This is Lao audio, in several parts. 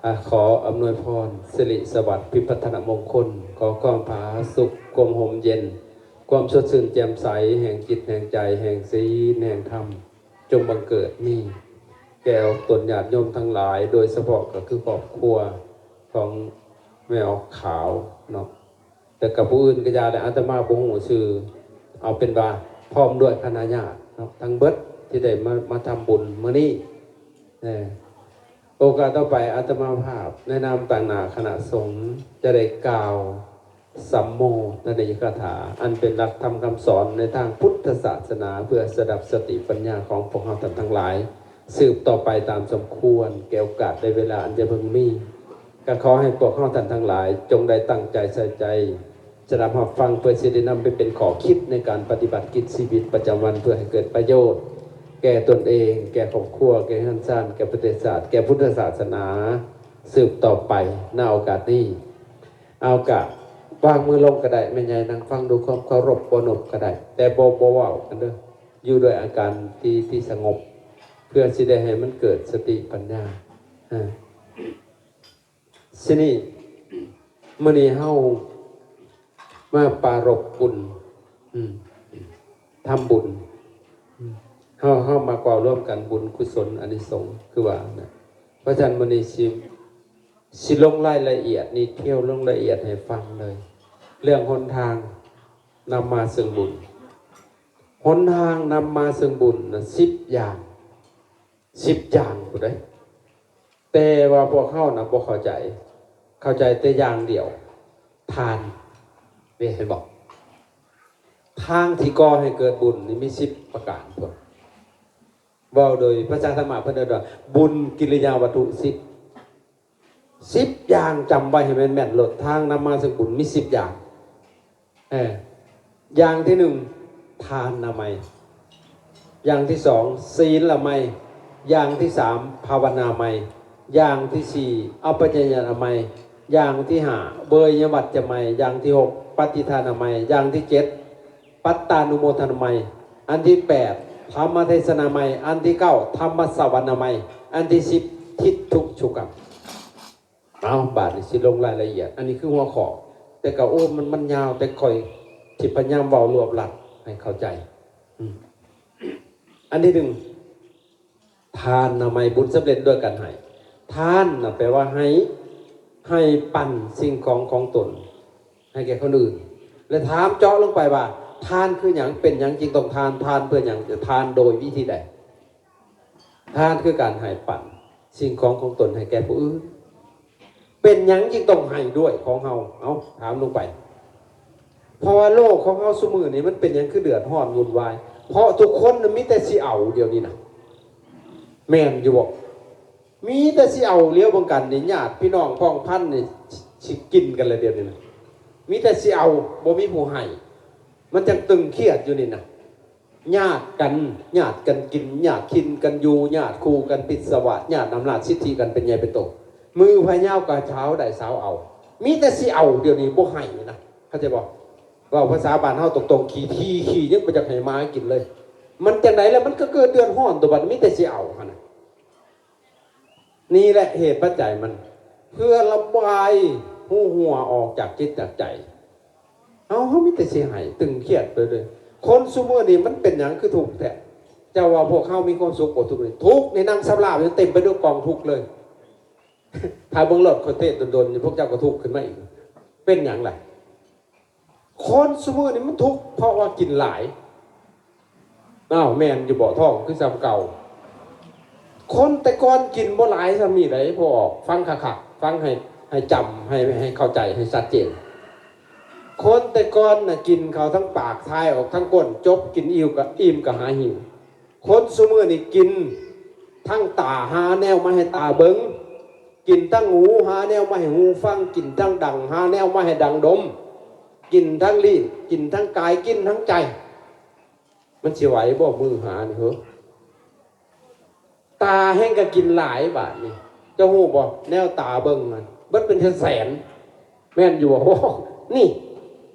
ອາ ຂໍອຳນວຍພອນ ສິລິສະຫວັດ ພິພັດທະນະມົງຄົນ, ຂໍຄວາມຜາສຸກ, ຄວາມຮົ່ມເຢັນ, ຄວາມສົດຊື່ນແຈ່ມໃສ ແຫ່ງຈິດແຫ່ງໃຈ, ແຫ່ງສິນແຫ່ງທຳ, ຈົ່ງບັງເກີດມີແກ່ອອກຕົນຍາດໂຍມທັງຫຼາຍ, ໂດຍສະເພາະກໍຄືຄອບຄົວຂອງແມ່ອອກຂາວເນາະ. ແຕ່ກັບຜູ້ອື່ນກໍຢ່າແຫຼະ ອາດຕະມາບໍ່ຮູ້ຊື່ ເອົາເປັນວ່າພ້ອມດ້ວຍຄະນະຍາດເນາະ ທັງເບິດທີ່ໄດ້ມາ ມາທຳບຸນມື້ນີ້. ເອີ ໂອກາດຕໍ່ໄປ ອາດຕະມາພາບໃນນາມຕາງໜ້າຄະນະສົງ ຈະໄດ້ກ່າວ ສຳໂມທະນີກະຖາ ອັນເປັນຫຼັກທຳຄຳສອນໃນທາງພຸດທະສາສະໜາ ເພື່ອສະດັບສະຕິປັນຍາຂອງພວກເຮົາທ່ານທັງຫຼາຍ ສືບຕໍ່ໄປຕາມສົມຄວນ ແກ່ໂອກາດ ແລະ ເວລາອັນຈະເພິ່ງມີ. ກໍຂໍໃຫ້ພວກເຮົາທ່ານທັງຫຼາຍ ຈົ່ງໄດ້ຕັ້ງໃຈໃສ່ໃຈ ສະດັບຮັບຟັງ ເພື່ອຊິໄດ້ນຳໄປເປັນຂໍ້ຄິດໃນການປະຕິບັດກິດຊີວິດປະຈຳວັນ ເພື່ອໃຫ້ເກີດປະໂຫຍດແກ່ຕົນເອງ, ແກ່ຄອບຄົວ, ແກ່ເຮືອນຊານ, ແກ່ປະເທດຊາດ, ແກ່ພຸດທະສາສະໜາ ສືບຕໍ່ໄປ. ໃນໂອກາດນີ້ ເອົາ ກະວາງມືລົງກໍໄດ້ ແມ່ໃຫຍ່ນັ່ງຟັງດ້ວຍຄວາມເຄົາລົບ ບໍ່ນົບກໍໄດ້ ແຕ່ບໍ່ ບໍ່ເວົ້າກັນເດີ້ ຢູ່ດ້ວຍອາການທີ່ ທີ່ສະຫງົບ ເພື່ອຊິໄດ້ໃຫ້ມັນເກີດສະຕິປັນຍາ. ອາ ຊິນີ້ ມື້ນີ້ເຮົາມາປາລົບບຸນ ອືມ ທຳບຸນ ອືມ ເຮົາ ເຮົາມາເວົ້າລວມກັນ ບຸນກຸສົນອານິສົງ ຄືວ່ານະ. ເພາະສະນັ້ນ ມື້ນີ້ຊິ ຊິລົງລາຍລະອຽດ ດີເທວ ລົງລາຍລະອຽດໃຫ້ຟັງເລີຍ ເລື່ອງຫົນທາງນຳມາເຊິ່ງບຸນ. ຫົນທາງນຳມາເຊິ່ງບຸນນະ ສິບຢ່າງ ສິບຢ່າງພຸ້ນເດ້. ແຕ່ວ່າພວກເຮົານະບໍ່ເຂົ້າໃຈ ເຂົ້າໃຈແຕ່ຢ່າງດຽວ ທານ. ເຫັນບໍ່? ທາງທີ່ກໍ່ໃຫ້ເກີດບຸນນີ້ມີສິບປະການພຸ້ນ. ເວົ້າໂດຍພາສາທຳມະເພິ່ນເອີ້ນວ່າ ບຸນກິລິຍາວັດຖຸສິບ ສິບຢ່າງ ຈຳໄວ້ໃຫ້ແມ່ນໆໂລດ ທາງນຳມາເຊິ່ງບຸນມີສິບຢ່າງ. ເອີ ຢ່າງທີໜຶ່ງ ທານນາໄມ, ຢ່າງທີສອງ ສີລນາໄມ, ຢ່າງທີສາມ ພາວະນາໄມ, ຢ່າງທີສີ່ ອາປະຈະຍະນາໄມ, ຢ່າງທີຫ້າ ເວຍຍະວັດຈະໄມ, ຢ່າງທີຫົກ ປະຕິທານນາໄມ, ຢ່າງທີເຈັດ ປັດຕານຸໂມທະນາໄມ, ອັນທີແປດ ທຳມະເທສະນາໄມ, ອັນທີເກົ້າ ທຳມະສະຫວັນນາໄມ, ອັນທີສິບ ທິດຖຸສຸກຳ. ເອົາ ບາດນີ້ຊິລົງລາຍລະອຽດ ອັນນີ້ຄືຫົວຂໍ້ ແຕ່ກໍ ໂອ້ ມັນ ມັນຍາວ ແຕ່ຂ້ອຍຊິພະຍາຍາມເວົ້າລວບລັດໃຫ້ເຂົ້າໃຈ. ອືມ ອັນທີໜຶ່ງ ທານນາໄມ ບຸນສຳເລັດດ້ວຍການໃຫ້. ທານນະແປວ່າໃຫ້ ໃຫ້ປັນສິ່ງຂອງຂອງຕົນໃຫ້ແກ່ຄົນອື່ນ ແລະ ຖາມເຈາະລົງໄປວ່າ ທານຄືຫຍັງ? ເປັນຫຍັງຈຶ່ງຕ້ອງທານ? ທານເພື່ອຫຍັງ? ຈະທານໂດຍວິທີໃດ? ທານຄືການໃຫ້ປັນສິ່ງຂອງຂອງຕົນໃຫ້ແກ່ຜູ້ອື່ນ. ເປັນຫຍັງຈຶ່ງຕ້ອງໃຫ້ດ້ວຍຂອງເຮົາ? ເອົາ ຖາມລົງໄປ. ເພາະວ່າໂລກຂອງເຮົາຊຸມື້ນີ້ ມັນເປັນຫຍັງຄືເດືອດຮ້ອນວຸ່ນວາຍ? ເພາະທຸກຄົນນະມີແຕ່ຊິເອົາດຽວນີ້ນະ ແມ່ນຢູ່ບໍ່? ມີແຕ່ຊິເອົາ. ຫຼຽວເບິ່ງກັນນີ້ ຍາດພີ່ນ້ອງພ້ອງພັນນີ້ ຊິກິນກັນແລ້ວດຽວນີ້ນະ ມີແຕ່ຊິເອົາ ບໍ່ມີຜູ້ໃຫ້. ມັນຈັ່ງຕຶງຄຽດຢູ່ນີ້ນະ. ຍາດກັນ ຍາດກັນກິນ ຍາດຖິ່ນກັນຢູ່ ຍາດຄູ່ກັນປິດສະຫວາດ ຍາດອຳນາດສິດທິກັນເປັນໃຫຍ່ເປັນໂຕ. ມື້ພະຍາວກໍຊາວໄດ້ຊາວເອົາ ມີແຕ່ຊິເອົາ ດຽວນີ້ບໍ່ໃຫ້ນະ ເຂົ້າໃຈບໍ່? ເວົ້າພາສາບ້ານເຮົາຕົງໆ ຂີ້ຖີ່ຂີ້ຍັງບໍ່ຢາກໃຫ້ໝາກິນເລີຍ. ມັນຈັ່ງໃດລະ ມັນກໍເກີດເດືອດຮ້ອນຕົວບັດ ມີແຕ່ຊິເອົາຫັ້ນນະ. ນີ້ແຫຼະເຫດປັດໄຈມັນ ເພື່ອລະບາຍຮູຮົວອອກຈາກຈິດຈາກໃຈ. ເຮົາ ເຮົາມີແຕ່ຊິໃຫ້ ຕຶງຄຽດໄປເລີຍ. ຄົນຊຸມື້ນີ້ມັນເປັນຫຍັງຄືທຸກແທ້? ເຈົ້າວ່າພວກເຮົາມີຄວາມສຸກບໍ່? ທຸກນີ້ ທຸກນີ້ນັ່ງສຳລາບຢູ່ ເຕັມໄປດ້ວຍກອງທຸກເລີຍ. ຖ້າເບິ່ງໂລດ ຂ້ອຍເທດດົນໆ ນີ້ ພວກເຈົ້າກໍທຸກຂຶ້ນມາອີກ. ເປັນຫຍັງລະ? ຄົນຊຸມື້ນີ້ມັນທຸກເພາະວ່າກິນຫຼາຍ. ອ້າວ ແມ່ນຢູ່ບໍ່? ທ້ອງຄືສ່ຳເກົ່າ. ຄົນແຕ່ກ່ອນກິນບໍ່ຫຼາຍສ່ຳນີ້ໃດ໋ ພໍ່ອອກ ຟັງຄັກໆ ຟັງໃຫ້ ໃຫ້ຈຳ ໃຫ້ ໃຫ້ເຂົ້າໃຈ ໃຫ້ຊັດເຈນ. ຄົນແຕ່ກ່ອນນະ ກິນເຂົ້າທັງປາກ ຖ່າຍອອກທັງກົ້ນ ຈົບກິນອີ່ມກໍ ອີ່ມກໍຫາຫິວ. ຄົນຊຸມື້ນີ້ກິນທັງຕາ ຫາແນວມາໃຫ້ຕາເບິ່ງ, ກິນທັງຫູ ຫາແນວມາໃຫ້ຫູຟັງ, ກິນທັງດັງ ຫາແນວມາໃຫ້ດັງດົມ, ກິນທັງລີ້ນ ກິນທັງກາຍ ກິນທັງໃຈ. ມັນຊິໄຫວບໍ່ມື້ຫານີ້ເຮີ? ຕາແຮ່ງກະກິນຫຼາຍບາດນີ້ ເຈົ້າຮູ້ບໍ່? ແນວຕາເບິ່ງຫັ້ນເບິດເປັນແສນໆ ແມ່ນຢູ່ບໍ່? ນີ້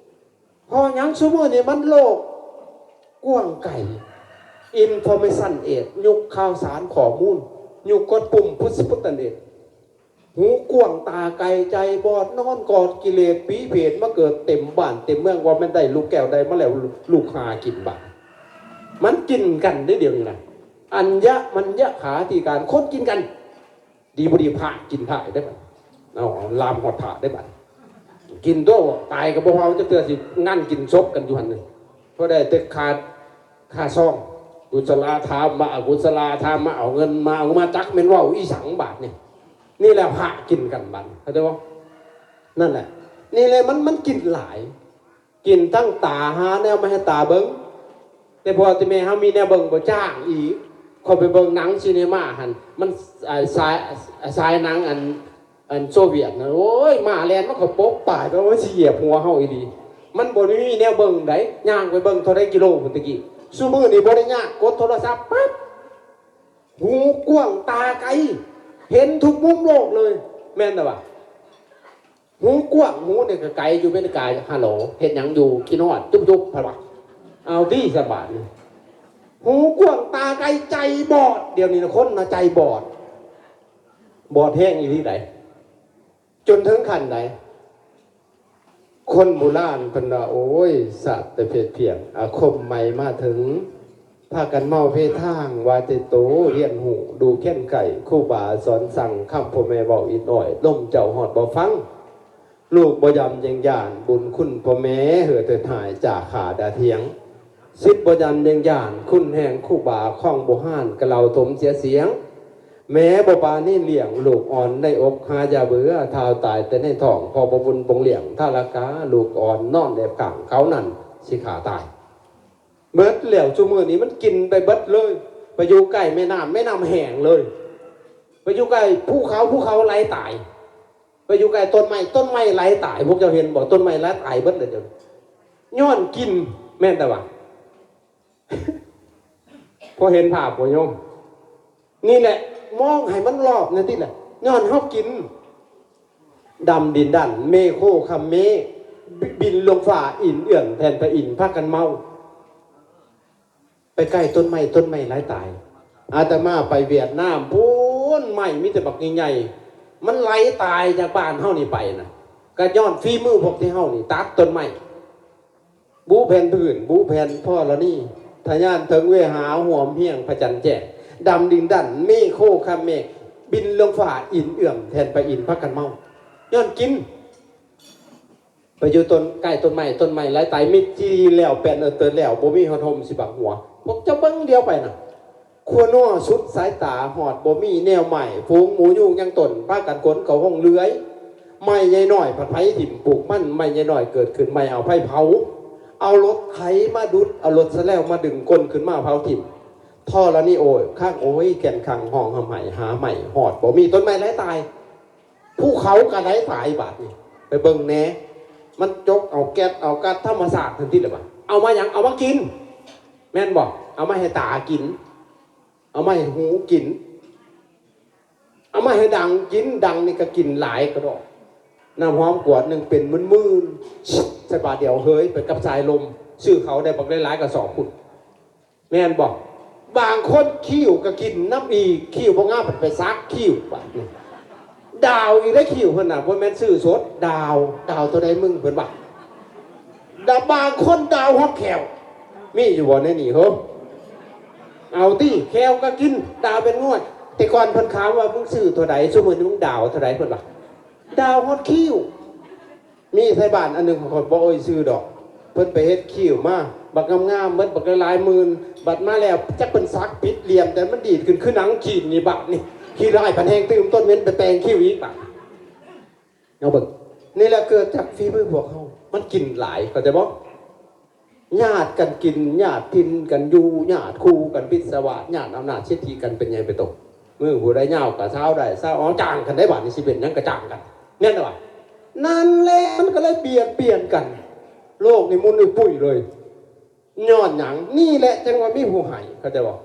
ເພາະຫຍັງ? ຊຸມື້ນີ້ມັນໂລກກວ້າງໄກ information age ຍຸກຂ່າວສານຂໍ້ມູນ ຍຸກກົດປຸ່ມ push button age. ຫູກວ້າງຕາໄກໃຈບອດ ນອນກອດກິເລດ ຜີເຜດມາເກີດເຕັມບ້ານເຕັມເມືອງ ວ່າແມ່ນໄດ້ລູກແກ້ວໃດມາແລ້ວ ລູກຫາກິນບາດ. ມັນກິນກັນເດ້ດຽວນີ້ນະ ອັນຍະມັນຍະຂາທິການ ຄົນກິນກັນ. ດີບໍ່ດີພະກິນພະໄດ້ບັດ ເອົາ ເອົາລາມຮອດພະໄດ້ບັດ. ກິນໂຕ ຕາຍກໍບໍ່ເຜົາຈັກເທື່ອ ຊິງານກິນສົບກັນຢູ່ຫັ້ນ ພໍໄດ້ແຕ່ຄ່າ ຄ່າຊອງ ກຸສະລາທາມະ ອະກຸສະລາທາມະ ເອົາເງິນມາ ເອົາມາ ຈັກແມ່ນເວົ້າອີ່ສັງບາດນີ້. ນີ້ແຫຼະພະກິນກັນບາດ ເຂົ້າໃຈບໍ່? ນັ້ນແຫຼະ ນີ້ແຫຼະ ມັນ ມັນກິນຫຼາຍ ກິນທັງຕາ ຫາແນວມາໃຫ້ຕາເບິ່ງ ແຕ່ພໍ່ແຕ່ແມ່ເຮົາມີແນວເບິ່ງບໍ່ ຈ້າງອີກ. ຂ້ອຍໄປເບິ່ງໜັງຊີເນມາຫັ້ນ ມັນ ອາ ສາຍ ສາຍໜັງອັນ ອັນໂຊວຽດນະ ໂອ້ຍ ໝາແລ່ນມາ ຂ້ອຍປົບປາຍໄປວ່າມັນຊິຢຽບຫົວເຮົາອີ່ຫຼີ. ມັນບໍ່ໄດ້ມີແນວເບິ່ງໃດ ຍ່າງໄປເບິ່ງເທົ່າໃດກິໂລພຸ້ນແຕ່ກີ້. ຊຸມື້ນີ້ບໍ່ໄດ້ຍາກ ກົດໂທລະສັບປັບ ຫູກວ້າງຕາໄກ ເຫັນທຸກມຸມໂລກເລີຍ ແມ່ນແລ້ວວະ. ຫູກວ້າງ ຫູນີ້ກໍໄກ ຢູ່ເມກາ ຮັລໂຫຼ ເຮັດຫຍັງຢູ່? ກິນຮອດ ຈຸບໆ ເພິ່ນວ່າ. ເອົາຕິ ສະບາດນີ້ ຫູກວ້າງຕາໄກ ໃຈບອດ. ດຽວນີ້ນະ ຄົນນະໃຈບອດ ບອດແຮງອີ່ຫຼີໃດ. ຈົນເຖິງຂັ້ນໃດ? ຄົນໂບລານເພິ່ນວ່າ ໂອ້ຍ ສາດແຕ່ເພັດພຽງ ອາຄົມໃໝ່ມາເຖິງ ພາກັນເມົາເພທາງ ວ່າແຕ່ໂຕຮຽນຮູ້ ດູແຄນໄຂຄູບາສອນສັ່ງ ຄຳພໍ່ແມ່ເວົ້າອິດອ້ອຍ ລົມເຈົ້າຮອດບໍ່ຟັງ. ລູກບໍ່ຢຳຍັງຢ້ານ ບຸນຄຸນພໍ່ແມ່ ເຫີດເຫີດຫາຍ ຈາຂາດາທຽງ. ສິດບໍ່ຢຳຍັງຢ້ານ ຄຸນແຫ່ງຄູບາ ຄອງບໍ່ຮ້ານ ກະເລົ່າຖົມເສຍສຽງ. ແມ່ບໍ່ປານີລ້ຽງ ລູກອ່ອນໃນອົກ ຫາຢ່າເບືອ ທ້າວຕາຍແຕ່ໃນທ້ອງ ພໍ່ບໍ່ບຸນປົງລ້ຽງ ທາລະກາ ລູກອ່ອນນອນແອບຂ້າງ ເຂົານັ້ນຊິຂ້າຕາຍ. ເບິດແລ້ວ ຊຸມື້ນີ້ມັນກິນໄປເບິດເລີຍ ໄປຢູ່ໃກ້ແມ່ນ້ຳ ແມ່ນ້ຳແຫ້ງເລີຍ ໄປຢູ່ໃກ້ພູເຂົາ ພູເຂົາໄຫຼຕາຍ ໄປຢູ່ໃກ້ຕົ້ນໄມ້ ຕົ້ນໄມ້ໄຫຼຕາຍ. ພວກເຈົ້າເຫັນບໍ່? ຕົ້ນໄມ້ໄຫຼຕາຍເບິດເລີຍດຽວນີ້ ຍ້ອນກິນ ແມ່ນແຕ່ວ່າ ພໍເຫັນພາບບໍ່ໂຍມ? ນີ້ແຫຼະ ມອງໃຫ້ມັນລອບແນ່ຕິລະ ຍ້ອນເຮົາກິນ. ດຳດິນດັນ ເມໂຄຄຳເມ ບິນລົງຟ້າ ອິນເອື້ອມແທນພະອິນ ພາກັນເມົາ ໄປໃກ້ຕົ້ນໄມ້ ຕົ້ນໄມ້ໄຫຼຕາຍ. ອາດຕະມາໄປຫວຽດນາມພຸ້ນ ໄມ້ມີແຕ່ບັກໃຫຍ່ໆ ມັນໄຫຼຕາຍຈາກບ້ານເຮົານີ້ໄປນະ ກະຍ້ອນຝີມືພວກທີ່ເຮົານີ້ຕັດຕົ້ນໄມ້ ບຸແຜ່ນພື້ນ ບຸແຜ່ນທໍລະນີ ທະຍານເຖິງເວຫາ ຮ່ວມຮຽງພະຈັນແຈ້ງ ດຳດິນດັນ ເມໂຄຄຳເມ ບິນລົງຟ້າ ອິນເອື້ອມແທນພະອິນ ພາກັນເມົາ ຍ້ອນກິນ. ໄປຢູ່ຕົ້ນ ໃກ້ຕົ້ນໄມ້ ຕົ້ນໄມ້ໄຫຼຕາຍ ມິດຈີ່ແລ້ວ ແປນເອີເຕີນແລ້ວ ບໍ່ມີຮອດຮົ່ມຊິບັງຫົວ. ພວກເຈົ້າເບິ່ງດຽວໄປນະ ຄົວນົວສຸດສາຍຕາ ຮອດບໍ່ມີແນວໄມ້ ຝູງໝູຍຸງຍັງຕົນ ພາກັນຂົນເຂົ້າໂຮງເລື່ອຍ. ໄມ້ໃຫຍ່ນ້ອຍພັດໄຟຖິ້ມ ປູກມັນ ໄມ້ໃຫຍ່ນ້ອຍເກີດຂຶ້ນໃໝ່ ເອົາໄຟເຜົາ ເອົາລົດໄຖມາດຸດ ເອົາລົດສະແລວມາດຶງ ກົນຂຶ້ນມາເຜົາຖິ້ມ. ທໍລະນີໂອຍ ຄັກໂອຍ ແກ່ນຄັງ ຮ້ອງຮ່ຳໄຫ້ ຫາໄມ້ຮອດບໍ່ມີ ຕົ້ນໄມ້ໄຫຼຕາຍ. ພູເຂົາກະໄຫຼຕາຍບາດນີ້ ໄປເບິ່ງແດ່. ມັນຈົກເອົາແກັດເອົາກັດທຳມະຊາດຫັ້ນຕິລະບາດ ເອົາມາຫຍັງ? ເອົາມາກິນ ແມ່ນບໍ່? ເອົາມາໃຫ້ຕາກິນ ເອົາມາໃຫ້ຫູກິນ ເອົາມາໃຫ້ດັງກິນ. ດັງນີ້ກະກິນຫຼາຍກະດອກ ນ້ຳຫອມກວດໜຶ່ງເປັນໝື່ນໆ ໃສ່ບາດດຽວເຮີຍ ໄປກັບສາຍລົມ ຊື້ເຂົ້າໄດ້ບັກຫຼາຍໆກະສອບພຸ້ນ. ແມ່ນບໍ່? ບາງຄົນຄິ້ວກະກິນນຳອີກ ຄິ້ວບໍ່ງາມພັດໄປສັກຄິ້ວບາດນີ້. ດາວອີກໄດ້ຄິ້ວເພິ່ນນະ ບໍ່ແມ່ນຊື້ສົດ ດາວ ດາວໂຕໃດມຶງ ເພິ່ນວ່າ. ດາວ ບາງຄົນດາວຮອດແຂ້ວ ມີຢູ່ບໍ່ໃນນີ້ເຮີ? ເອົາຕິ ແຂ້ວກະກິນ ດາວເປັນງວດ. ແຕ່ກ່ອນເພິ່ນຖາມວ່າ ມຶງຊື້ໂຕໃດ ຊຸມື້ນີ້ມຶງດາວໂຕໃດ ເພິ່ນວ່າ ດາວຮອດຄິ້ວ. ມີໄທບ້ານອັນໜຶ່ງ ຂ້ອຍບໍ່ເອີ່ຍຊື່ດອກ ເພິ່ນໄປເຮັດຄິ້ວມາ ບັກງາມໆ ເໝິດບັກຫຼາຍໆໝື່ນ ບັດມາແລ້ວຈັກເພິ່ນສັກຜິດຫຼ່ຽມ ແຕ່ມັນດີດຂຶ້ນຄືໜັງຈີນນີ້ ບາດນີ້ຂີ້ຮ້າຍພັນແຮງຕື່ມ ຕົ້ນເຫວັນໄປແປງຄິ້ວອີກບາດ. ເອົາເບິ່ງ ນີ້ແຫຼະເກີດຈາກຝີມືພວກເຮົາ ມັນກິນຫຼາຍ ເຂົ້າໃຈບໍ່? ຍາດກັນກິນ ຍາດຖິ່ນກັນຢູ່ ຍາດຄູ່ກັນພິດສະວາດ ຍາດອຳນາດສິດທິກັນເປັນໃຫຍ່ເປັນໂຕ. ມື້ຜູ້ໃດຍາວກະຊາວໄດ້ຊາວເອົາ ຈ້າງກັນໄດ້ ບາດນີ້ຊິເປັນຫຍັງກະຈ້າງກັນ ແມ່ນບໍ່ວະ? ນັ້ນແຫຼະ ມັນກະເລີຍບຽດບຽນກັນ ໂລກນີ້ໝຸ່ນອຸປຸ້ຍເລີຍ. ຍ້ອນຫຍັງ? ນີ້ແຫຼະຈັ່ງວ່າມີຜູ້ໃຫ້ ເຂົ້າໃຈບໍ່?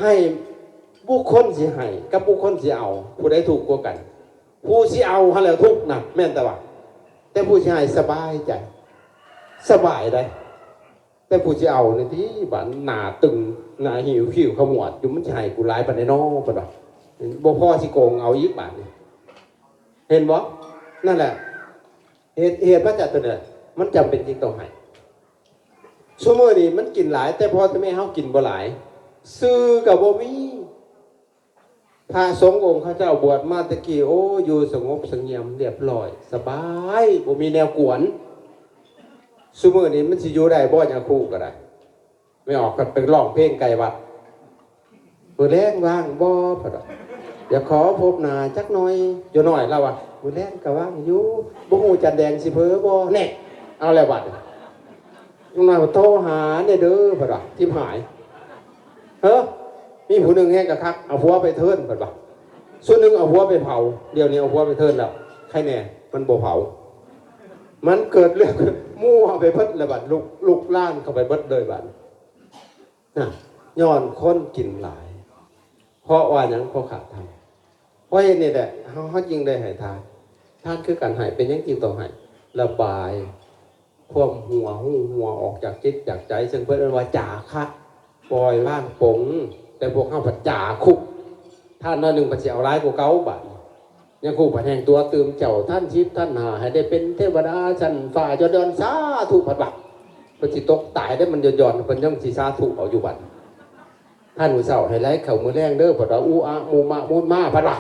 ໃຫ້ ບຸກຄົນຊິໃຫ້ກັບບຸກຄົນຊິເອົາ ຜູ້ໃດທຸກກວ່າກັນ? ຜູ້ຊິເອົາຫັ້ນແຫຼະທຸກນະ ແມ່ນແຕ່ວ່າ ແຕ່ຜູ້ຊິໃຫ້ສະບາຍໃຈ ສະບາຍໃດ. ແຕ່ຜູ້ຊິເອົານີ້ຕິ ບາດໜ້າຕຶງ ໜ້າຫິ້ວ ຄິ້ວຂະໝວດຢູ່ ມັນຊິໃຫ້ກູຫຼາຍປານໃດນໍ ເພິ່ນວ່າ ບໍ່ພໍຊິໂກງເອົາອີກບາດນີ້. ເຫັນບໍ່? ນັ້ນແຫຼະ ເຫດ ເຫດມາຈາກຕົວນີ້ແຫຼະ ມັນຈຳເປັນຈຶ່ງຕ້ອງໃຫ້. ຊຸມື້ນີ້ມັນກິນຫຼາຍ ແຕ່ພໍ່ແຕ່ແມ່ເຮົາກິນບໍ່ຫຼາຍ ຊື່ກໍບໍ່ມີ. ພະສົງອົງເຂົາເຈົ້າບວດມາແຕ່ກີ້ ໂອ້ ຢູ່ສະຫງົບສະຫງຽມ ລຽບຮ້ອຍ ສະບາຍ ບໍ່ມີແນວກວນ. ຊຸມື້ນີ້ມັນຊິຢູ່ໄດ້ບໍ່ ຍາຄູກໍໄດ້. ແມ່ອອກໄປຮ້ອງເພງໃກ້ວັດ ມື້ແລງວ່າງບໍ່? ເພິ່ນວ່າ ຢາກຂໍພົບໜ້າຈັກໜ່ອຍ. ຢູ່ນ້ອຍລາວວ່າ ມື້ແລງກໍວ່າງຢູ່ ບໍ່ຮູ້ຈັນແດງຊິເຜີບໍ່? ແນ່ ເອົາແລ້ວບັດນີ້ ນ້ອຍໂທຫາແດ່ເດີ ເພິ່ນວ່າ ທິບຫາຍ. ເຮີ ມີຜູ້ໜຶ່ງແຮງກະຄັກ ເອົາຜົວໄປເທີນ ເພິ່ນວ່າ. ສ່ວນໜຶ່ງເອົາຜົວໄປເຜົາ ດຽວນີ້ເອົາຜົວໄປເທີນແລ້ວ ໃຄແນ່ມັນບໍ່ເຜົາ. ມັນເກີດເລື່ອງມົວໄປເບິດແລ້ວບັດ ລຸກ ລຸກລານເຂົ້າໄປເບິດເລີຍບັດ. ນະ ຍ້ອນຄົນກິນຫຼາຍ. ເພາະວ່າຫຍັງ? ເພາະຂາດທານ. ເພາະເຫດນີ້ແຫຼະ ເຮົາ ເຮົາຈຶ່ງໄດ້ໃຫ້ທານ. ທານຄືການໃຫ້. ເປັນຫຍັງຈຶ່ງຕ້ອງໃຫ້? ລະບາຍຄວາມຮົ່ວ ຮູ້ຮົ່ວອອກຈາກຈິດຈາກໃຈ ເຊິ່ງເພິ່ນເອີ້ນວ່າຈາຄະ ປ່ອຍວາງປົງ. ແຕ່ພວກເຮົາພັດຈາຄຸກ ທານໜ້ອຍໜຶ່ງພັດຊິເອົາຫຼາຍກວ່າເກົ່າບາດນີ້. ຍາຄູພັດແຮ່ງຕົວະຕື່ມເຈົ້າ ທານສິບທານຫ້າ ໃຫ້ໄດ້ເປັນເທວະດາຊັ້ນຟ້າ ຍ້ອນໆ ສາທຸ ພັດວ່າ. ເພິ່ນຊິຕົກຕາຍເດ້ ມັນຍ້ອນໆ ເພິ່ນຍັງຊິສາທຸເອົາຢູ່ບັດ. ທານມື້ເຊົ້າໃຫ້ຫຼາຍເຂົ້າມື້ແລງເດີ ເພິ່ນວ່າ ອຸອະມຸມະມຸນມາ ເພິ່ນວ່າ.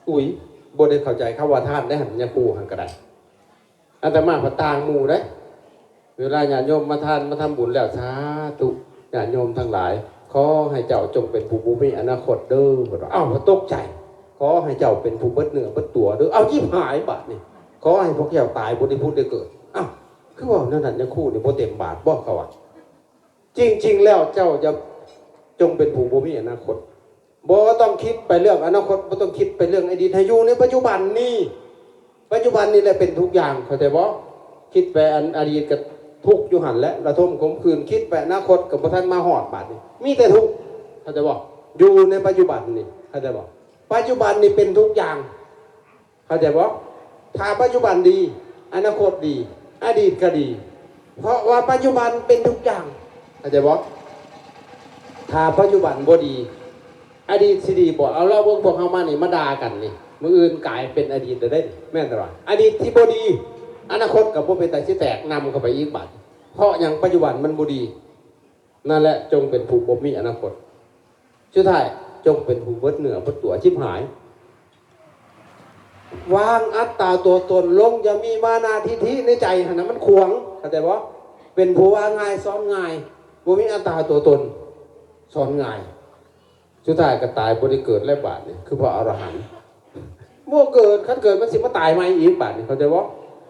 ອຸ້ຍ ບໍ່ໄດ້ເຂົ້າໃຈຄຳວ່າທານເດ້ຫັ້ນ ຍາຄູຫັ້ນກໍໄດ້. ອາດຕະມາພັດຕ່າງໝູ່ເດ້ ເວລາຍາດໂຍມມາທານ ມາທຳບຸນແລ້ວ ສາທຸ ຍາດໂຍມທັງຫຼາຍ ຂໍໃຫ້ເຈົ້າຈົ່ງເປັນຜູ້ບໍ່ມີອະນາຄົດເດີ ເພິ່ນວ່າ. ອ້າວ ຕົກໃຈ ຂໍໃຫ້ເຈົ້າເປັນຜູ້ເບິດເນື້ອເບິດຕົວເດີ. ອ້າວ ຈິບຫາຍບາດນີ້ ຂໍໃຫ້ພວກເຈົ້າຕາຍບໍ່ໄດ້ຜຸດໄດ້ເກີດ. ອ້າວ ຄືເວົ້າແນວນັ້ນ ຍາຄູນີ້ບໍ່ເຕັມບາດບໍ່ ເຂົາວ່າ. ຈິງໆ ແລ້ວເຈົ້າຢ່າ ຈົ່ງເປັນຜູ້ບໍ່ມີອະນາຄົດ. ບໍ່ຕ້ອງຄິດໄປເລື່ອງອະນາຄົດ ບໍ່ຕ້ອງຄິດໄປເລື່ອງອະດີດ ໃຫ້ຢູ່ໃນປັດຈຸບັນນີ້. ປັດຈຸບັນນີ້ແຫຼະເປັນທຸກຢ່າງ ເຂົ້າໃຈບໍ່? ຄິດໄປອັນອະດີດກໍທຸກຢູ່ຫັ້ນແຫຼະ ລະທົມຂົມຂື່ນ ຄິດໄປອະນາຄົດກໍບໍ່ທັນມາຮອດບາດນີ້ ມີແຕ່ທຸກ ເຂົ້າໃຈບໍ່? ຢູ່ໃນປັດຈຸບັນນີ້ ເຂົ້າໃຈບໍ່? ປັດຈຸບັນນີ້ເປັນທຸກຢ່າງ ເຂົ້າໃຈບໍ່? ຖ້າປັດຈຸບັນດີ ອະນາຄົດດີ ອະດີດກໍດີ ເພາະວ່າປັດຈຸບັນເປັນທຸກຢ່າງ ເຂົ້າໃຈບໍ່? ຖ້າປັດຈຸບັນບໍ່ດີ ອະດີດຊິດີບໍ່? ເອົາລອງເບິ່ງພວກເຮົາມານີ້ ມາດ່າກັນນີ້ ມື້ອື່ນກາຍເປັນອະດີດແລ້ວເດ້ ແມ່ນແຕ່ວ່າ ອະດີດທີ່ບໍ່ດີ ອະນາຄົດກໍບໍ່ເປັນຕາຊິແຕກນຳເຂົ້າໄປອີກບາດ. ເພາະຫຍັງ? ປັດຈຸບັນມັນບໍ່ດີ. ນັ້ນແຫຼະ ຈົ່ງເປັນຜູ້ບໍ່ມີອະນາຄົດ. ສຸດທ້າຍ ຈົ່ງເປັນຜູ້ເບິດເນື້ອເບິດຕົວ ຈິບຫາຍ. ວາງອັດຕາຕົວຕົນລົງ ຢ່າມີມານະທິດຖິໃນໃຈຫັ້ນນະ ມັນຂວາງ ເຂົ້າໃຈບໍ່? ເປັນຜູ້ວ່າງ່າຍສອນງ່າຍ ບໍ່ມີອັດຕາຕົວຕົນ ສອນງ່າຍ. ສຸດທ້າຍກໍຕາຍ ບໍ່ໄດ້ເກີດແລ້ວບາດນີ້ ຄືພະອໍລະຫັນ ບໍ່ເກີດ. ຄັນເກີດມັນຊິມາຕາຍໃໝ່ອີກບາດນີ້ ເຂົ້າໃຈບໍ່?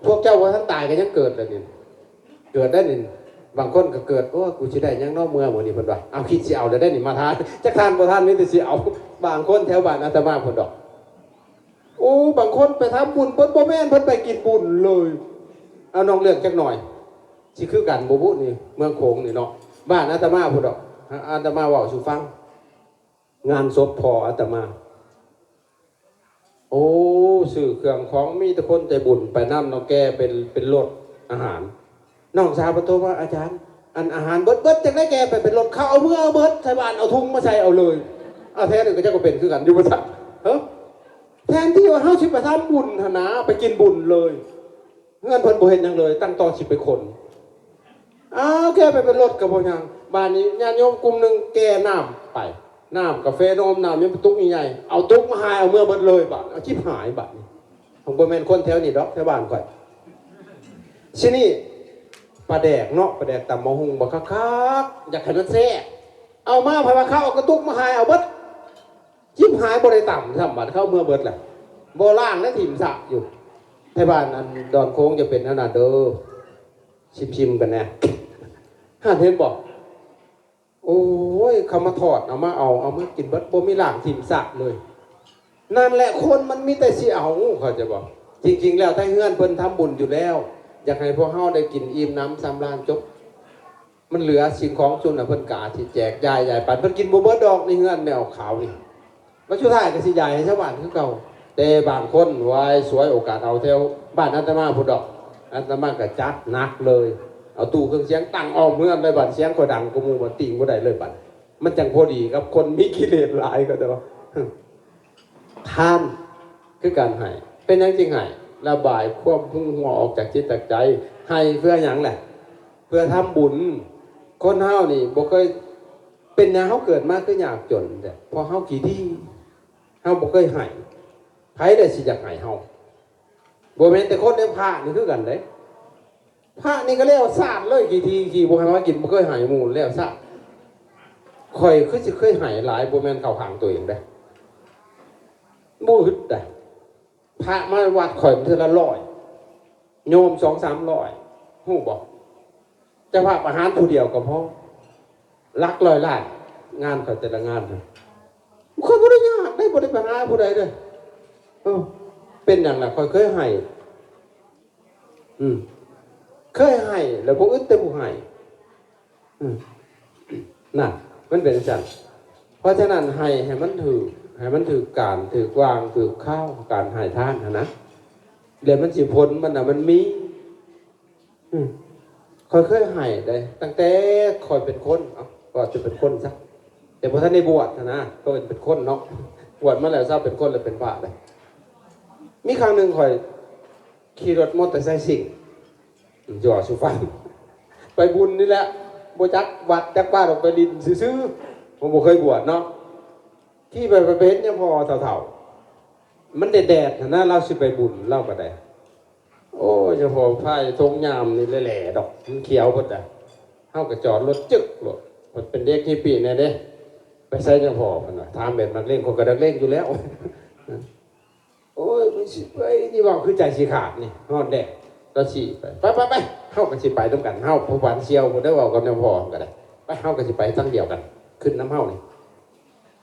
ພວກເຈົ້າບໍ່ທັນຕາຍກໍຍັງເກີດແລ້ວນີ້ ເກີດໄດ້ນີ້. ບາງຄົນກໍເກີດ ໂອ້ຍ ກູຊິໄດ້ຫຍັງເນາະເມື່ອມື້ນີ້ ເພິ່ນວ່າ. ເອົາ ຄິດຊິເອົາແລ້ວໄດ໋ນີ້ ມາທານ ຈັກທານບໍ່ທານ ມີແຕ່ຊິເອົາ. ບາງຄົນແຖວບ້ານອາດຕະມາພຸ້ນດອກ ໂອ້ ບາງຄົນໄປທຳບຸນ ເພິ່ນບໍ່ແມ່ນ ເພິ່ນໄປກິນບຸນເລີຍ. ເອົາ ນອກເລື່ອງຈັກໜ່ອຍ ຊິຄືກັນບໍ່ບຸນີ້ ເມືອງໂຂງນີ້ເນາະ ບ້ານອາດຕະມາພຸ້ນດອກ. ອາດຕະມາເວົ້າສູ່ຟັງ ງານສົບພໍ່ອາດຕະມາ ໂອ້ ຊື້ເຄື່ອງຂອງ ມີແຕ່ຄົນໃຈບຸນໄປນຳເນາະ ແກ່ເປັນ ເປັນລົດອາຫານ. ນ້ອງສາວເພິ່ນໂທມາ ອາຈານ ອັນອາຫານເບິດ ເບິດຈັ່ງໃດ ແກ່ໄປເປັນລົດ ເຂົາເອົາເມືອເອົາເບິດ ໃສ່ບ້ານ ເອົາທຸງມາໃສ່ເອົາເລີຍ. ເອົາ ແທ້ນີ້ກໍຈັກວ່າເປັນຄືກັນຢູ່ບໍ່ຈັກ ເອີ ແທນທີ່ວ່າເຮົາຊິໄປທຳບຸນຫັ້ນນາ ໄປກິນບຸນເລີຍ. ເຮືອນເພິ່ນບໍ່ເຮັດຫຍັງເລີຍ ຕັ້ງຕໍ່ຊິໄປຂົນ. ອ້າວ ແກ່ໄປເປັນລົດກໍບໍ່ຍັງ. ບາດນີ້ຍາດໂຍມກຸ່ມໜຶ່ງແກ່ນ້ຳໄປ ນ້ຳກາເຟ ນ້ຳ ນ້ຳຍັງເປັນຕຸກໃຫຍ່ໆ ເອົາຕຸກມາຫາຍເອົາເມືອເບິດເລີຍ. ບາດ ເອົາ ຈິບຫາຍບາດນີ້. ບໍ່ແມ່ນຄົນແຖວນີ້ດອກ ແຖວບ້ານຂ້ອຍ. ຊິນີ້ປາແດກເນາະ ປາແດກຕຳບັກຫຸ່ງບັກຄັກໆ ຢາກໃຫ້ມັນແຊບ ເອົາມາ ໃຜວ່າເຂົາເອົາກະຕຸກມາຫາຍເອົາເບິດ. ຈິບຫາຍ ບໍ່ໄດ້ຕຳຊ້ຳ ບາດເຂົາເມືອເບິດແຫຼະ ບໍ່ລ້າງແລະ ຖິ້ມຊະຢູ່. ແຖວບ້ານອັນດອນໂຄງຈະເປັນແນວນັ້ນເດີ ຊິມໆ ກັນແດ່. ຫັ້ນເຫັນບໍ່? ໂອ້ຍ ເຂົາມາທອດ ເອົາມາເອົາ ເອົາມາກິນເບິດ ບໍ່ມີລ້າງຖິ້ມຊະເລີຍ. ນັ້ນແຫຼະ ຄົນມັນມີແຕ່ຊິເອົາ ເຂົ້າໃຈບໍ່? ຈິງໆ ແລ້ວ ໄທເຮືອນເພິ່ນທຳບຸນຢູ່ແລ້ວ ຢາກໃຫ້ພວກເຮົາໄດ້ກິນອີ່ມໜຳສຳລານຈົບ. ມັນເຫຼືອສິ່ງຂອງຊຸນນະ ເພິ່ນກໍອາດຊິແຈກຢາຍ ຢາຍປັນ ເພິ່ນກິນບໍ່ເບິດດອກ ໃນເຮືອນແມ່ອອກຂາວນີ້ ແລ້ວສຸດທ້າຍກໍຊິຢາຍໃຫ້ຊາວບ້ານຄືເກົ່າ. ແຕ່ບາງຄົນ ວາຍ ສວຍໂອກາດເອົາແຖວບ້ານອາດຕະມາພຸ້ນດອກ ອາດຕະມາກໍຈັດໜັກເລີຍ ເອົາຕູ້ເຄື່ອງສຽງຕັ້ງອ້ອມເຮືອນເລີຍ ບາດສຽງກໍດັງກວ່າໝູ່ ບາດຕີງບໍ່ໄດ້ເລີຍ ບາດມັນຈັ່ງພໍດີກັບຄົນມີກິເລດຫຼາຍ ເຂົາເຈົ້າວ່າ. ທານຄືການໃຫ້ ປັນຫຍັງຈຶ່ງໃຫ້? ລະບາຍຄວາມຫຶງຫວງອອກຈາກຈິດຈາກໃຈ. ໃຫ້ເພື່ອຫຍັງແຫຼະ? ເພື່ອທຳບຸນ. ຄົນເຮົານີ້ບໍ່ເຄີຍ ເປັນຫຍັງເຮົາເກີດມາຄືຍາກຈົນແທ້? ເພາະເຮົາຂີ້ຖີ່. ເຮົາບໍ່ເຄີຍໃຫ້. ໃຜແດ່ຊິຢາກໃຫ້ເຮົາ? ບໍ່ແມ່ນແຕ່ຄົນເດ້, ພະນີ້ຄືກັນເດ້. ພະນີ້ກໍແລ້ວຊາດເລີຍ, ຂີ້ຖີ່ ຂີ້ບໍ່ໃຫ້ມາກິນ, ບໍ່ເຄີຍໃຫ້ໝູ່, ແລ້ວຊາດ. ຂ້ອຍຄືຊິເຄີຍໃຫ້ຫຼາຍ, ບໍ່ແມ່ນເຂົ້າຂ້າງຕົວເອງເດ້. ບໍ່ອຶດໃດ. ພະມາວັດຂ້ອຍເທື່ອລະຮ້ອຍ, ໂຍມສອງສາມຮ້ອຍ, ຮູ້ບໍ່? ເຈົ້າພາບປະຫານຜູ້ດຽວກໍພໍ, ຫຼັກຮ້ອຍລ້ານ, ງານຂ້ອຍແຕ່ລະງານນະ. ຂ້ອຍບໍ່ໄດ້ຍາກເດ້, ບໍ່ໄດ້ໄປຫາຜູ້ໃດເດ້. ເອີ ເປັນຫຍັງລະ? ຂ້ອຍເຄີຍໃຫ້. ອືມ ເຄີຍໃຫ້ແລ້ວບໍ່ອຶດແຕ່ຜູ້ໃຫ້. ອືມ ນັ້ນ ມັນເປັນຈັ່ງຊັ້ນ. ເພາະສະນັ້ນ ໃຫ້ ໃຫ້ມັນຖືກ ໃຫ້ມັນຖືກການ ຖືກວາງ ຖືກຄາວ ການໃຫ້ທານຫັ້ນນະ, ແລ້ວມັນຊິ ຜົນມັນນະ ມັນມີ. ອືມ ຂ້ອຍເຄີຍໃຫ້ເດ້ ຕັ້ງແຕ່ຂ້ອຍເປັນຄົນ, ເອົ້າ ວ່າຈະເປັນຄົນຊະ, ແຕ່ບໍ່ທັນໄດ້ບວດຫັ້ນນະ, ກໍເປັນ ເປັນຄົນເນາະ, ບວດມາແລ້ວ ເຊົາເປັນຄົນ ແລ້ວເປັນພະເດ້. ມີຄັ້ງໜຶ່ງຂ້ອຍຂີ່ລົດມໍເຕີໄຊຊິງ ຊິເວົ້າສູ່ຟັງ, ໄປບຸນນີ້ແຫຼະ, ບໍ່ຈັກວັດຈັກວາດດອກ, ໄປຫຼິ້ນຊື່ໆ, ເພາະບໍ່ເຄີຍບວດເນາະ. ຂີ່ໄປ ໄປເຫັນຍາພໍ່ເຖົ້າໆ, ມັນແດດໆຫັ້ນນະ, ລາວຊິໄປບຸນ ລາວກໍໄດ້. ໂອ້ຍ ຍາພໍ່ພາຍທົ່ງຍາມນີ້ແຫຼະໆດອກ, ມັນຂຽວເບິດລະ. ເຮົາກໍຈອດລົດຈຶກໂລດ, ເພິ່ນເປັນເດັກຮີປີ້ແດ່ເດ້. ໄປໃສຍາພໍ່? ເພິ່ນວ່າ, ຖາມແບບນັກເລງ, ຂ້ອຍກໍນັກເລງຢູ່ແລ້ວ. ໂອ້ຍ ມັນຊິໄປນີ້ ເວົ້າຄືໃຈຊິຂາດນີ້, ຮອດແລ້ວ ລາວຊີ້ໄປ. ໄປໆໆ ເຮົາກໍຊິໄປນຳກັນ, ເຮົາຜູ້ຫວານສ່ຽວພຸ້ນເດ້, ເວົ້າກັບຍາພໍ່ກໍໄດ້. ໄປ ເຮົາກໍຊິໄປທາງດຽວກັນ, ຂຶ້ນນຳເຮົານີ້.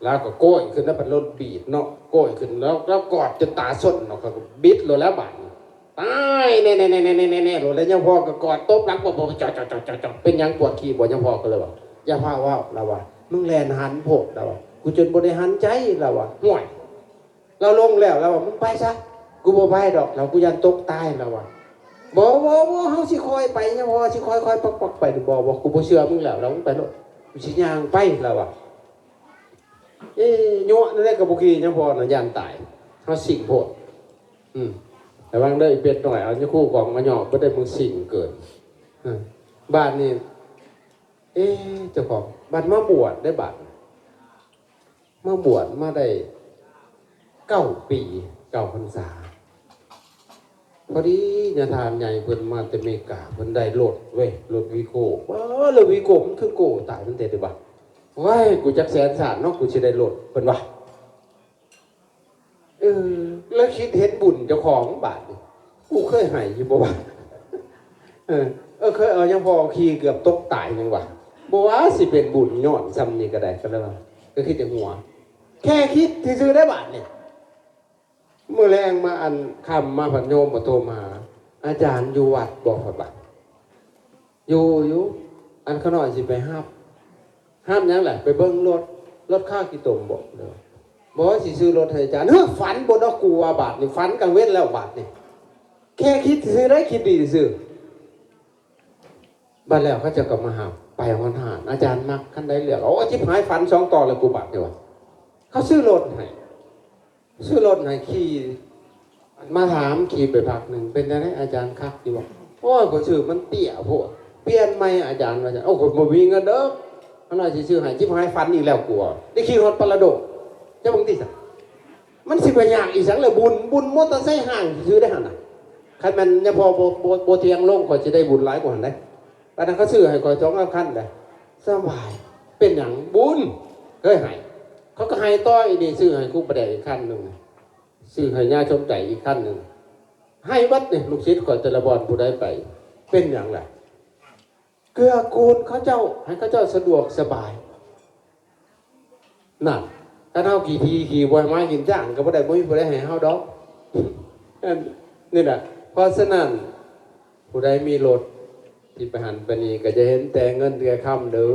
ລາວກໍໂກ້ຍຂຶ້ນ ແລ້ວບັດລົດບີດເນາະ, ໂກ້ຍຂຶ້ນ ແລ້ວ ແລ້ວກອດຈົນຕາສົນເນາະ, ຂ້ອຍກໍບິດໂລດແລ້ວບາດນີ້. ຕາຍແນ່ໆໆໆໆໂລດ, ແລ້ວຍາພໍ່ກໍກອດຕົບຫຼັງ ປອບໆ ເປັນຫຍັງ ປວດຂີ້ບໍ່? ຍາພໍ່ກໍເລີຍວ່າ, ຢ່າພາເວົ້າ, ລາວວ່າ, ມຶງແລ່ນຫັນໂພດ, ລາວວ່າ, ກູຈົນບໍ່ໄດ້ຫັນໃຈ, ລາວວ່າ. ຫ້ວຍ ລາວລົງແລ້ວ ລາວວ່າ ມຶງໄປຊະ, ກູບໍ່ໄປດອກ, ລາວ, ກູຢ້ານຕົກຕາຍ, ລາວວ່າ. ບໍ່ ບໍ່ ບໍ່ ເຮົາຊິຄ່ອຍໄປ ຍາພໍ່, ຊິຄ່ອຍໆປັກໆໄປ. ບໍ່ ບໍ່ ກູບໍ່ເຊື່ອມຶງແລ້ວ, ລາວ, ມຶງໄປໂລດ, ກູຊິຍ່າງໄປ, ລາວວ່າ. ເອ ຍົວະແນວໃດກໍບໍ່ຂີ່, ຍາພໍ່ນະຢ້ານຕາຍ, ເຮົາຊິງໂພດ. ອືມ ລະວັງເດີ ອີເປັດນ້ອຍ, ເອົາຍາຄູກອງມາຫຍໍ້ເບິດໄດ້, ມຶງຊິງເກີນ. ອືມ ບາດນີ້ ເອ ເຈົ້າຂອງ ບັດມາບວດໄດ້, ບາດ ມາບວດມາໄດ້ເກົ້າປີ ເກົ້າພັນສາ, ພໍດີຍາທ່ານໃຫຍ່ເພິ່ນມາແຕ່ເມກາ, ເພິ່ນໄດ້ລົດເວີຍ, ລົດວີໂກ້. ວ້າ ລົດວີໂກ້ມັນຄືໂກ້ຕາຍ, ມັນເຕັດໄດ້ບໍ່? ໂອ້ຍ ກູຈັກແສນຊາດເນາະ ກູຊິໄດ້ລົດ, ເພິ່ນວ່າ. ເອີ ແລ້ວຄິດເຫັນບຸນເຈົ້າຂອງບາດນີ້, ກູເຄີຍໃຫ້ຢູ່ບໍ່ວະ? ເອີ ເອີ ເຄີຍເອົາຍາພໍ່ຂີ່ເກືອບຕົກຕາຍຍັງວະ, ບໍ່ວ່າຊິເປັນບຸນຍ້ອນຊ່ຳນີ້ກໍໄດ້, ກໍເລີຍວ່າ ກໍຄິດແຕ່ຫົວ, ແຄ່ຄິດຊື່ໆໄດ້ບາດນີ້. ມື້ແລງມາ ອັນ ຄ່ຳມາ ພັດໂຍມມາໂທມາຫາ, ອາຈານຢູ່ວັດບໍ່? ເພິ່ນວ່າ ຢູ່ ຢູ່, ອັນ ຂ້ານ້ອຍຊິໄປຮັບ. ຮັບຫຍັງລະ? ໄປເບິ່ງລົດ, ລົດຄາຂີ້ຕົມບໍ? ບໍ່, ຊິຊື້ລົດໃຫ້ອາຈານ. ເຮີ ຝັນບໍ່ເນາະ ກູວ່າ, ບາດນີ້ຝັນກາງເວັນແລ້ວ, ບາດນີ້ ແຄ່ຄິດຊື່ໄດ້, ຄິດດີຊື່. ບາດແລ້ວເຂົາເຈົ້າກໍມາຮັບໄປຮອດຮ້ານ, ອາຈານມັກຄັນໃດເລືອກເອົາ. ໂອ້ ຈິບຫາຍ, ຝັນສອງຕໍ່ແລ້ວກູ, ບາດນີ້ວ່າ ເຂົາຊື້ລົດໃຫ້. ຊື້ລົດໃຫ້ຂີ່, ມາຖາມຂີ່ໄປພັກໜຶ່ງ, ເປັນຈັ່ງໃດອາຈານ, ຄັກຢູ່ບໍ່? ໂອ້ຍ ຂ້ອຍຊື້ມັນເຕ້ຍໂພດ, ປ່ຽນໃໝ່ອາຈານວ່າຊັ້ນ. ໂອ້ ຂ້ອຍບໍ່ມີເງິນເດີ, ຄັນວ່າຊິຊື້ໃຫ້, ຈິບຫາຍ, ຝັນອີກແລ້ວກູ, ໄດ້ຂີ່ຮອດປະລະດົກ. ເຈົ້າເບິ່ງຕິຊະ, ມັນຊິໄປຍາກອີ່ຫຍັງລະ, ບຸນ, ບຸນມໍເຕີໄຊຫ້າງຊື່ໆໄດ໋ຫັ້ນນະ. ຄັນແມ່ນຍາພໍ່ບໍ່, ບໍ່, ບໍ່ທຽງລົງ, ຂ້ອຍຊິໄດ້ບຸນຫຼາຍກວ່າຫັ້ນເດ້. ປານນັ້ນເຂົາຊື້ໃຫ້ຂ້ອຍສອງສາມຄັນເດ້, ສະບາຍ. ເປັນຫຍັງ? ບຸນ, ເຄີຍໃຫ້. ເຂົາກໍໃຫ້ຕໍ່ອີກນີ້, ຊື້ໃຫ້ຄູປະແດກອີກຄັນໜຶ່ງ, ຊື້ໃຫ້ຍາສົມໃຈອີກຄັນໜຶ່ງ, ໃຫ້ເບິດນີ້ ລູກສິດຂ້ອຍແຕ່ລະບ່ອນ, ຜູ້ໃດໄປ. ເປັນຫຍັງລະ? ເກື້ອກູນເຂົາເຈົ້າ, ໃຫ້ເຂົາເຈົ້າສະດວກສະບາຍ. ນັ້ນ, ຄັນເຮົາຂີ້ຖີ່ຂີ້ບໍ່ໃຫ້ໝາກິນຈ້າງກໍບໍ່ໄດ້, ບໍ່ມີຜູ້ໃດໃຫ້ເຮົາດອກ. ອັນນີ້ນະ, ເພາະສະນັ້ນ ຜູ້ໃດມີລົດທີ່ໄປຫັ້ນໄປນີ້ ກໍຈະເຫັນແຕ່ເງິນແຕ່ຄຳເດີ.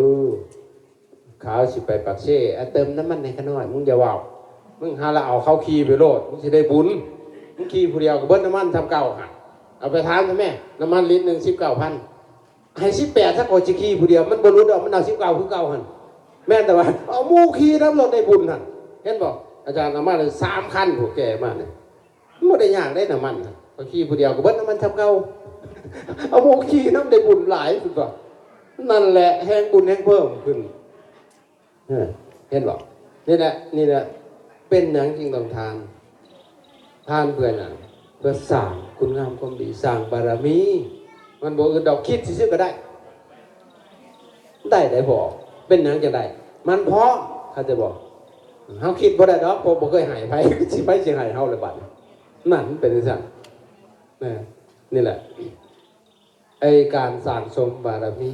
ຂ້າວຊິໄປປາກເຊ, ອາ, ເຕີມນ້ຳມັນໃຫ້ຂ້ານ້ອຍ, ມຶງຢ່າເວົ້າ. ມຶງຫາລະເອົາເຂົາຂີ່ໄປໂລດ, ມຶງຊິໄດ້ບຸນ. ມຶງຂີ່ຜູ້ດຽວກໍເບິດນ້ຳມັນສ່ຳເກົ່າຫັ້ນ. ເອົາໄປຖາມເຂົາແມ້, ນ້ຳມັນລິດໜຶ່ງສິບເກົ້າພັນ. ໃຫ້ສິບແປດຊະ, ຂ້ອຍຊິຂີ່ຜູ້ດຽວ, ມັນບໍ່ຫຼຸດດອກ, ມັນເອົາສິບເກົ້າຄືເກົ່າຫັ້ນ. ແມ່ນແຕ່ວ່າເອົາໝູ່ຂີ່ນຳໂລດໄດ້ບຸນຫັ້ນ, ເຫັນບໍ່? ອາຈານເອົາມາເລີຍສາມຄັນ, ພວກແກມານີ້. ມັນບໍ່ໄດ້ຍາກເດ້ນ້ຳມັນ ຂ້ອຍຂີ່ຜູ້ດຽວກໍເບິດນ້ຳມັນສ່ຳເກົ່າ ເອົາໝູ່ຂີ່ນຳໄດ້ບຸນຫຼາຍ ເພິ່ນວ່າ ນັ້ນແຫຼະແຮງບຸນແຮງເພີ່ມຂຶ້ນ. ເອີ ເຫັນບໍ່? ນີ້ແຫຼະ ນີ້ແຫຼະ ເປັນຫຍັງຈຶ່ງຕ້ອງທານ? ທານເພື່ອຫຍັງ? ເພື່ອສ້າງຄຸນງາມຄວາມດີ ສ້າງບາລະມີ. ມັນບໍ່ອຶດດອກ ຄິດຊື່ໆກໍໄດ້ ໄດ້ໄດ໋ພໍ່. ເປັນຫຍັງຈັ່ງໄດ້? ມັນພ້ອມ ເຂົ້າໃຈບໍ່? ເຮົາຄິດບໍ່ໄດ້ດອກ ເພາະບໍ່ເຄີຍໃຫ້ໃຜ ຊິໃຜຊິໃຫ້ເຮົາລະບັດ. ນັ້ນ ມັນເປັນຈັ່ງຊັ້ນ ນະ ນີ້ແຫຼະ ໄອ້ການສ້າງສົມບາລະມີ.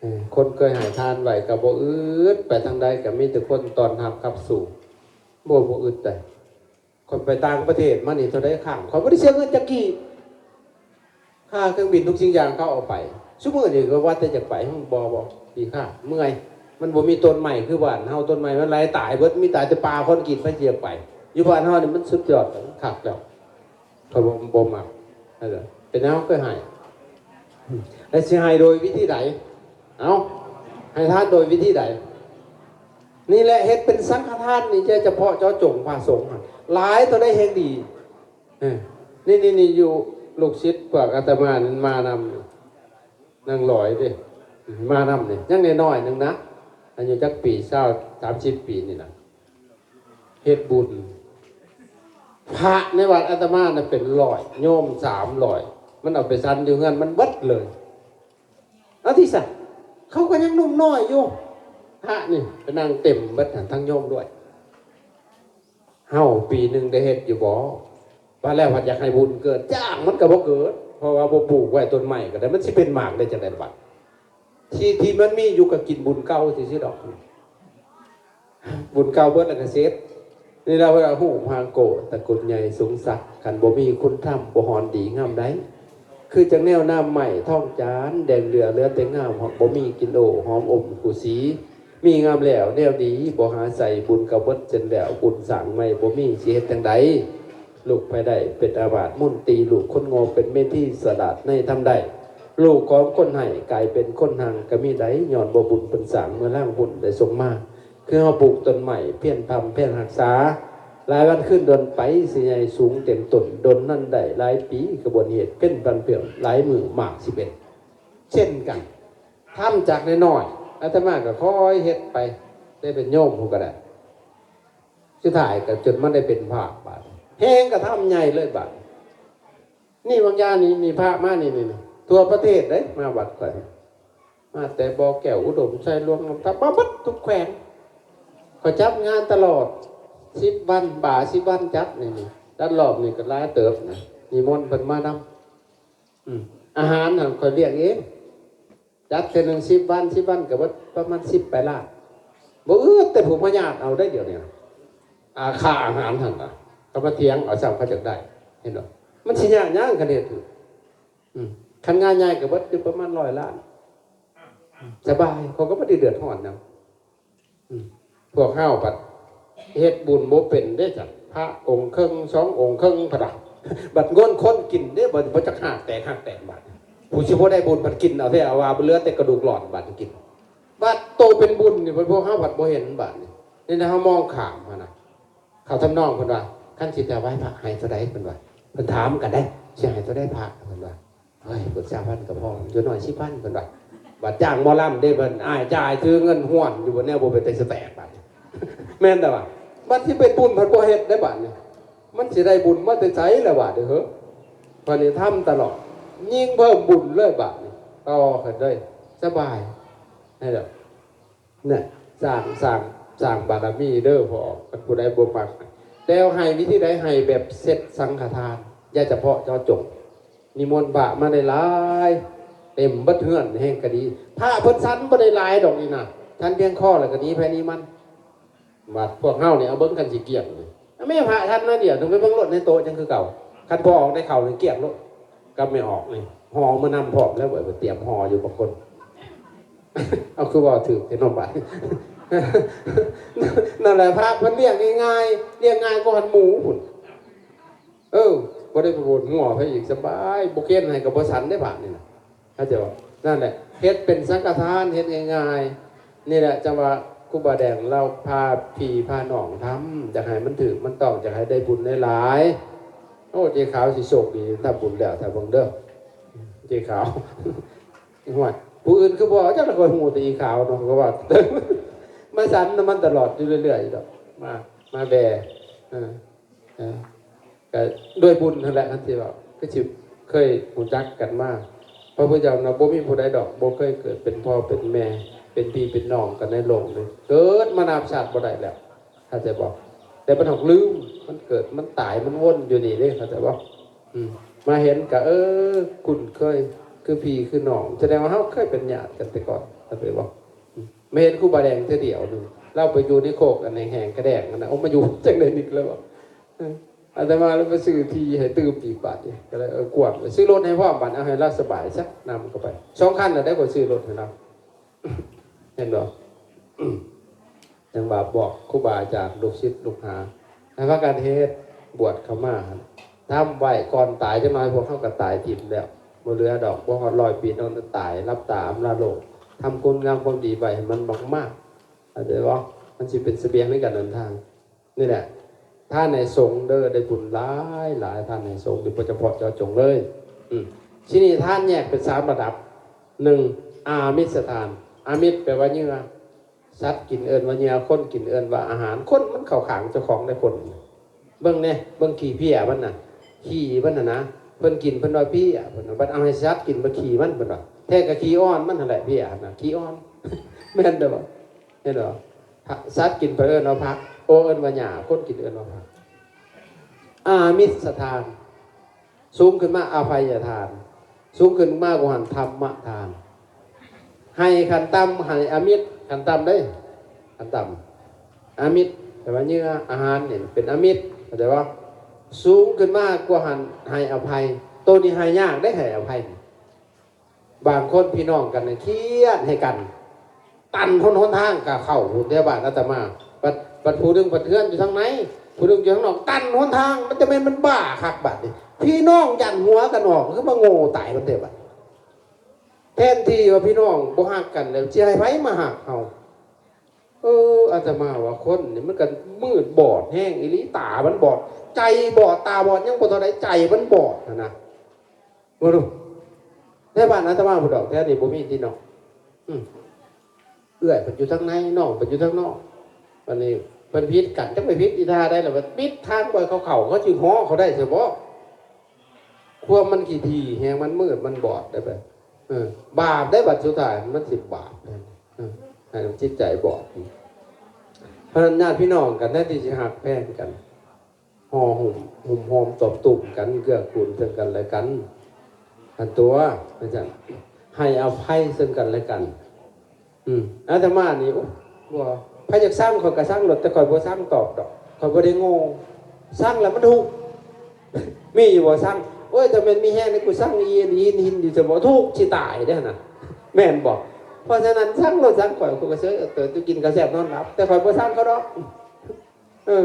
ເອີ ຄົນເຄີຍໃຫ້ທານໄວ້ກໍບໍ່ອຶດ ໄປທາງໃດກໍມີແຕ່ຄົນຕ້ອນຮັບຂັບສູ້ ບໍ່ ບໍ່ອຶດໃດ໋. ຂ້ອຍໄປຕ່າງປະເທດມານີ້ເທົ່າໃດຄັ້ງ ຂ້ອຍບໍ່ໄດ້ເສຍເງິນຈັກກີບ ຄ່າເຄື່ອງບິນທຸກສິ່ງຢ່າງເຂົາເອົາໄປ. ຊຸມື້ນີ້ກໍວ່າແຕ່ຢາກໄປ ບໍ່ ບໍ່ ຂີ້ຄ້ານ ເມື່ອຍ. ມັນບໍ່ມີຕົ້ນໄມ້ຄືບ້ານເຮົາ ຕົ້ນໄມ້ມັນໄຫຼຕາຍເບິດ ມີຕາຍແຕ່ປ່າຄອນກຣີດ ໃຜຊິຢາກໄປ? ຢູ່ບ້ານເຮົານີ້ມັນສຸດຍອດ ຄັກແລ້ວ. ຂ້ອຍບໍ່ ບໍ່ມັກ ເປັນຫຍັງເຮົາຄືໃຫ້ ແລະ ຊິໃຫ້ໂດຍວິທີໃດ? ເອົ້າ ໃຫ້ທານໂດຍວິທີໃດ? ນີ້ແຫຼະ ເຮັດເປັນສັງຄະທານນີ້ ຈະເພາະເຈາະຈົງພະສົງຫັ້ນ ຫຼາຍເທົ່າໃດແຮ່ງດີ. ເອີ ນີ້ ນີ້ ນີ້ ຢູ່ລູກສິດພວກອາດຕະມານັ້ນມານຳ ນາງຫຼອຍເດ້ ມານຳນີ້ ຍັງນ້ອຍໆໜຶ່ງນະ ອາຍຸຈັກປີ ຊາວ ສາມສິບປີນີ້ນະ ເຮັດບຸນ ພະໃນວັດອາດຕະມານະເປັນຮ້ອຍ ໂຍມສາມຮ້ອຍ ມັນເອົາໄປສັນຢູ່ເຮືອນມັນເບິດເລີຍ. ເອົາຕິຊະ ເຂົາກໍຍັງໜຸ່ມນ້ອຍຢູ່ ພະນີ້ໄປນັ່ງເຕັມເບິດຫັ້ນ ທັງໂຍມດ້ວຍ. ເຮົາປີໜຶ່ງໄດ້ເຮັດຢູ່ບໍ່? ວ່າແລ້ວພັດຢາກໃຫ້ບຸນເກີດ ຈ້າງມັນກໍບໍ່ເກີດ ເພາະວ່າບໍ່ປູກໄວ້ຕົ້ນໄມ້ກໍໄດ້ ມັນຊິເປັນໝາກໄດ້ຈັ່ງໃດລະບັດ? ທີ່ ທີ່ມັນມີຢູ່ກໍກິນບຸນເກົ່າຊື່ໆດອກ ບຸນເກົ່າເບິດແລ້ວກໍເສັດ. ນີ້ລະເພິ່ນວ່າ ຮູບຮ່າງໂກ ຕະກຸດໃຫຍ່ສູງສັກ ຄັນບໍ່ມີຄຸນທຳ ບໍ່ຮ້ອນດີງາມໃດ. ຄືຈັ່ງແນວນ້ຳໄມ້ທອງຈານ ແດງເດືອເຫຼືອແຕ່ງາມ ຫາກບໍ່ມີກິ່ນໂອ້ ຫອມອົມຄູ່ສີ. ມີງາມແລ້ວແນວດີບໍ່ຫາໃສ່ ບຸນກໍເບິດເຊັ່ນແລ້ວ ບຸນສ້າງໃໝ່ບໍ່ມີ ຊິເຮັດຈັ່ງໃດ? ລູກໃຜໄດ້ເປັນອາມາດມົນຕີ ລູກຄົນໂງ່ເປັນເມທີ ສະຫຼາດໃນທຳໄດ້ ລູກຂອງຄົນໃຫ້ກາຍເປັນຄົນຮັ່ງກໍມີໄດ໋ ຍ້ອນບໍ່ບຸນເພິ່ນສ້າງເມື່ອລ້າງພຸ້ນໄດ້ສົ່ງມາ. ຄືເຮົາປູກຕົ້ນໄມ້ ພຽນພຳພຽນຮັກສາ ຫຼາຍວັນຄືນດົນໄປ ຊິໃຫຍ່ສູງເຕັມຕົ້ນ ດົນນັ້ນໄດ້ຫຼາຍປີ ຂະບວນເຫດເປັນພັນເພື່ອງ ຫຼາຍມື້ໝາກຊິເປັນ. ເຊັ່ນກັນ ທຳຈາກນ້ອຍໆ ອາດຕະມາກໍຄ່ອຍເຮັດໄປ ໄດ້ເປັນໂຍມພຸ້ນກໍໄດ້ ສຸດທ້າຍກໍຈົນມັນໄດ້ເປັນພະບາດ ແຮງກະທຳໃຫຍ່ເລີຍບາດ. ນີ້ບາງຢ່າງນີ້ ມີພະມານີ້ ນີ້ ນີ້ ທົ່ວປະເທດເດ້ ມາວັດຂ້ອຍ ມາແຕ່ບໍ່ແກ້ວ ອຸດົມໄຊ ຫຼວງນ້ຳທາ ມາເບິດທຸກແຂວງ. ຂ້ອຍຈັດງານຕະຫຼອດ ສິບວັນ ບາສິບວັນຈັດ ນີ້ ນີ້ ດັນລອບນີ້ກໍຫຼາຍເຕີບນະ ນິມົນເພິ່ນມານຳ. ອືມ ອາຫານຫັ້ນຂ້ອຍລ້ຽງເອງ ຈັດເທື່ອໜຶ່ງສິບວັນ ສິບວັນກໍເບິດປະມານສິບປາຍລ້ານ. ບໍ່ອຶດແຕ່ຜູ້ມາຍາດເອົາໄດ໋ ດຽວນີ້ ອາ ຄ່າອາຫານຫັ້ນນະ ກໍມາຖຽງເອົາຊ້ຳ ເຂົາຢາກໄດ້ ເຫັນບໍ່? ມັນຊິຍາກຫຍັງຄັນເຮັດຖືກ? ອືມ ຄັນງານໃຫຍ່ກໍເບິດຢູ່ປະມານຮ້ອຍລ້ານ ສະບາຍ ເຂົາກໍບໍ່ໄດ້ເດືອດຮ້ອນຫຍັງ. ອືມ ພວກເຮົາບັດເຮັດບຸນບໍ່ເປັນເດ້ຊັ້ນ ພະອົງເຄິ່ງ ສອງອົງເຄິ່ງ ພະດາ ບັດເງິນຄົນກິນເດ້ ບໍ່ ບໍ່ຈັກຫາກແຕກຫາກແຕນບາດ ຜູ້ຊິບໍ່ໄດ້ບຸນພັດກິນເອົາແທ້ເອົາວ່າ ເຫຼືອແຕ່ກະດູກຫຼອນບາດກິນ. ບັດໂຕເປັນບຸນນີ້ ພວກເຮົາພັດບໍ່ເຫັນບາດນີ້ ນີ້ນະ ເຮົາມອງຂ້າມຫັ້ນນະ. ເຂົາທຳນອງເພິ່ນວ່າ ຄັນຊິຖວາຍພະໃຫ້ເທົ່າໃດ ເພິ່ນວ່າ ເພິ່ນຖາມກັນໄດ໋ ຊິໃຫ້ເທົ່າໃດພະ ເພິ່ນວ່າ ເຮີ້ຍ ປຶກສາພັນກໍພໍ ຢ່າງໜ້ອຍສິບພັນ ເພິ່ນວ່າ. ບັດຈ້າງໝໍລຳເດ້ ເພິ່ນອ້າຍຈ່າຍ ຖືເງິນຫ້ວນຢູ່ ບໍ່ແນວບໍ່ເປັນຕາສະແຕກບາດນີ້ ແມ່ນແຕ່ວ່າ ບັດຊິເປັນບຸນພັດບໍ່ເຮັດໄດ້ບາດນີ້ ມັນຊິໄດ້ບຸນມາແຕ່ໃສລະບາດນີ້ເຮີ້? ບັດນີ້ທຳຕະຫຼອດ ຍິ່ງເພີ່ມບຸນເລີຍບາດນີ້ ຕໍ່ກັນເລີຍ ສະບາຍ ໃຫ້ແລ້ວ. ນະ ສ້າງ ສ້າງ ສ້າງບາລະມີເດີພໍ່ ຄັນຜູ້ໃດບໍ່ມັກ. ແຕ່ໃຫ້ວິທີໃດ? ໃຫ້ແບບເຊັດສັງຄະທານ ຢ່າສະເພາະເຈາະຈົງ. ນິມົນພະມາໄດ້ຫຼາຍ ເຕັມເບິດເຮືອນແຮ່ງກະດີ. ພະເພິ່ນສັນບໍ່ໄດ້ຫຼາຍດອກນີ້ນະ ສັນພຽງຄໍແລ້ວກະໜີໃຜໜີມັນ. ບາດພວກເຮົານີ້ ເອົາເບິ່ງຄັນຊິກ້ຽງນີ້ ແມ່ພະສັນໜ້ອຍດຽວໜຶ່ງ ໄປເບິ່ງໂລດໃນໂຕະຍັງຄືເກົ່າ. ຄັນພໍອອກໄດ້ເຂົ້ານີ້ກ້ຽງໂລດ ກັບແມ່ອອກນີ້ ຫໍ່ເມືອນຳພ້ອມແລ້ວ ເອີຍ ຕຽມຫໍ່ຢູ່ບາງຄົນ. ເອົາ ຄືເວົ້າຖືກແທ້ເນາະບາດ. ນັ້ນແຫຼະ ພະເພິ່ນລ້ຽງງ່າຍໆ ລ້ຽງງ່າຍກວ່າຫັ້ນໝູພຸ້ນ. ເອີ ບໍ່ໄດ້ໄປປວດຫົວໃຜອີກ ສະບາຍ ບໍ່ເຄັນໃຫ້ກໍບໍ່ສັນເດ້ບາດນີ້ນະ. ເຂົ້າໃຈບໍ່? ນັ້ນແຫຼະ ເຮັດເປັນສັງຄະທານ ເຮັດງ່າຍໆ. ນີ້ແຫຼະ ຈັ່ງວ່າຄູບາແດງລາວພາພີ່ພານ້ອງທຳ ຢາກໃຫ້ມັນຖືກມັນຕ້ອງ ຢາກໃຫ້ໄດ້ບຸນຫຼາຍ ອ້ ເຈ້ຂາວຊິໂຊກດີ ທຳບຸນແລ້ວ ຖ້າເບິ່ງເດີ ເຈ້ຂາວ. ຫ້ວຍ ຜູ້ອື່ນຄືບໍ່ ຈັກລະຂ້ອຍຮູ້ແຕ່ອີຂາວເນາະ ກໍວ່າ ມາສັນນຳມັນຕະຫຼອດຢູ່ເລື້ອຍໆດອກ ມາ ມາແດ່ ເອີ ເອີ ກໍດ້ວຍບຸນຫັ້ນແຫຼະ ຄັນຊິເວົ້າ ຄືຊິເຄີຍຮູ້ຈັກກັນມາ. ພະພຸດທະເຈົ້ານະ ບໍ່ມີຜູ້ໃດດອກ ບໍ່ເຄີຍເກີດເປັນພໍ່ເປັນແມ່ ເປັນພີ່ເປັນນ້ອງກັນໃນໂລກນີ້ ເກີດມານັບຊາດບໍ່ໄດ້ແລ້ວ ເຂົ້າໃຈບໍ່? ແຕ່ມັນຫາກລືມ ມັນເກີດ ມັນຕາຍ ມັນວົນຢູ່ນີ້ເດ້ ເຂົ້າໃຈບໍ່? ອືມ ມາເຫັນກະ ເອີ ຄຸ້ນເຄີຍ ຄືພີ່ຄືນ້ອງ ສະແດງວ່າເຮົາເຄີຍເປັນຍາດກັນແຕ່ກ່ອນ ເຂົ້າໃຈບໍ່? ອືມ ມາເຫັນຄູບາແດງເທື່ອດຽວໜຶ່ງ ລາວໄປຢູ່ໃນໂຄກອັນແຫ້ງໆກະແດງຫັ້ນນະ ໂອ້ ມາຢູ່ຈັ່ງໃດນີ້ລະວະ? ເອີ ອາດຕະມາລະໄປຊື້ທີ່ໃຫ້ຕື່ມອີກບາດນີ້ ກະເລີຍ ເອີ ກວດ ຊື້ລົດໃຫ້ພ້ອມ ບາດເອົາໃຫ້ລາວສະບາຍຊະ ນຳເຂົ້າໄປ ສອງຄັນລະໄດ້ ຂ້ອຍຊື້ລົດໃຫ້ລາວ ເຫັນບໍ່? ຈັ່ງວ່າບອກຄູບາອາຈານ ລູກສິດລູກຫາ ໃຫ້ພາກັນເຮັດ ບວດເຂົ້າມາຫັ້ນ ທຳໄວ້ ກ່ອນຕາຍຈັກໜ້ອຍ ພວກເຮົາກໍຕາຍຖິ້ມແລ້ວ ບໍ່ເຫຼືອດອກ ບໍ່ຮອດຮ້ອຍປີ ຕ້ອງຕາຍ ຫຼັບຕາອຳລາໂລກ. ທຳຄຸນງາມຄວາມດີໄວ້ໃຫ້ມັນມາກໆ ເຂົ້າໃຈບໍ່? ມັນຊິເປັນສະບຽງໃນການເດີນທາງ. ນີ້ແຫຼະ ທານໃຫ້ສົງເດີ ໄດ້ບຸນຫຼາຍໆ ທານໃຫ້ສົງ ໂດຍສະເພາະເຈາະຈົງເລີຍ. ອືມ ທີນີ້ທານແຍກເປັນສາມລະດັບ ໜຶ່ງ ອາມິດສະທານ ອາມິດແປວ່າເຫຍື່ອ ສັດກິນເອີ້ນວ່າເຫຍື່ອ ຄົນກິນເອີ້ນວ່າອາຫານ ຄົນມັນເຂົ້າຂ້າງເຈົ້າຂອງໄດ໋ ຄົນ ເບິ່ງແນ່ ເບິ່ງຂີ້ເພຍມັນນະ ຂີ້ມັນຫັ້ນນະ ເພິ່ນກິນເພິ່ນວ່າເພຍ ເພິ່ນວ່າ ບັດເອົາໃຫ້ສັດກິນບັດຂີ້ມັນ ເພິ່ນວ່າ ແທ້ກະຂີ້ອ່ອນມັນຫັ້ນແຫຼະ ເພຍຫັ້ນນະ ຂີ້ອ່ອນ ແມ່ນເດີບໍ່? ເຫັນບໍ່? ສັດກິນເພິ່ນເອີ້ນວ່າຜັກ ໂອ ເອີ້ນວ່າຫຍ້າ ຄົນກິນເອີ້ນວ່າຜັກ. ອາມິດສະທານ ສູງຂຶ້ນມາອະໄພຍະທານ ສູງຂຶ້ນມາກວ່າຫັ້ນທຳມະທານ ໃຫ້ຂັ້ນຕ່ຳ ໃຫ້ອາມິດ ຂັ້ນຕ່ຳເດ້ ຂັ້ນຕ່ຳ ອາມິດ ແປວ່າເຫຍື່ອອາຫານນີ້ເປັນອາມິດ ເຂົ້າໃຈບໍ່? ສູງຂຶ້ນມາກວ່າຫັ້ນໃຫ້ອະໄພ ໂຕນີ້ໃຫ້ຍາກເດ້ ໃຫ້ອະໄພ. ບາງຄົນພີ່ນ້ອງກັນນະ ຄຽດໃຫ້ກັນ ຕັນຫົນ ຫົນທາງກະເຂົ້າພຸ້ນແຖວບ້ານອາດຕະມາ ບັດ ບັດຜູ້ໜຶ່ງບັດເຮືອນຢູ່ທາງໃນ ຜູ້ໜຶ່ງຢູ່ທາງນອກ ຕັນຫົນທາງ ມັນຈະແມ່ນມັນບ້າຄັກບາດນີ້ ພີ່ນ້ອງຢ້ານຫົວກັນອອກ ຄືມາໂງ່ຕາຍມັນແທ້ບາດ ແທນທີ່ວ່າພີ່ນ້ອງບໍ່ຮັກກັນແລ້ວ ຊິໃຫ້ໃຜມາຮັກເຮົາ? ເອີ ອາດຕະມາວ່າຄົນນີ້ມັນກະມືດບອດແຮງອີ່ຫຼີ ຕາມັນບອດ ໃຈບອດ ຕາບອດຍັງບໍ່ເທົ່າໃດ ໃຈມັນບອດຫັ້ນນະ. ບໍ່ຮູ້ ແຖວບ້ານອາດຕະມາພຸ້ນດອກ ແຖວນີ້ບໍ່ມີຕິເນາະ. ອືມ ເອື້ອຍເພິ່ນຢູ່ທາງໃນ ນ້ອງເພິ່ນຢູ່ທາງນອກ ບາດນີ້ເພິ່ນຜິດກັນ ຈັກໄປຜິດອີ່ທ່າໃດລະ ບາດປິດທາງບໍ່ໃຫ້ເຂົາເຂົ້າ ເຂົາຊິຫໍ່ເຂົາໄດ້ຊະບໍ? ຄວາມມັນຂີ້ຖີ່ແຮງ ມັນມືດ ມັນບອດໄດ໋ ເອີ ບາບໄດ໋ ບັດສຸດທ້າຍມັນຊິບາບ ເອີ ໃຫ້ຈິດໃຈບອດ. ເພາະນັ້ນຍາດພີ່ນ້ອງກັນ ແທນທີ່ຊິຮັກແພງກັນ ຫໍ່ຫຸ້ມ ຫຸ້ມຫອມຕອບຕຸ້ມກັນ ເກື້ອກູນເຊິ່ງກັນແລະກັນ ຫັ້ນຕົວະ ວ່າຊັ້ນ ໃຫ້ອະໄພເຊິ່ງກັນແລະກັນ. ອືມ ອາດຕະມານີ້ ໂອ້ ບໍ່ ໃຜຢາກຊັງຂ້ອຍກະຊັງໂລດ ແຕ່ຂ້ອຍບໍ່ຊັງຕອບດອກ ຂ້ອຍບໍ່ໄດ້ໂງ່ ຊັງແລ້ວມັນທຸກ ມີຢູ່ບໍ່ຊັງ? ໂອ້ຍ ແຕ່ແມ່ນມີແຮງນີ້ ກູຊັງອີ່ຫີນ ຫີນຢູ່ ຈະບໍ່ທຸກຊິຕາຍເດ້ຫັ້ນນະ ແມ່ນບໍ່? ເພາະສະນັ້ນຊັງໂລດ ຊັງຂ້ອຍ ຂ້ອຍກະເຊີຍ ເອີ ເຕີ ກິນກະແຊບນອນຫຼັບ ແຕ່ຂ້ອຍບໍ່ຊັງເຂົາດອກ. ເອີ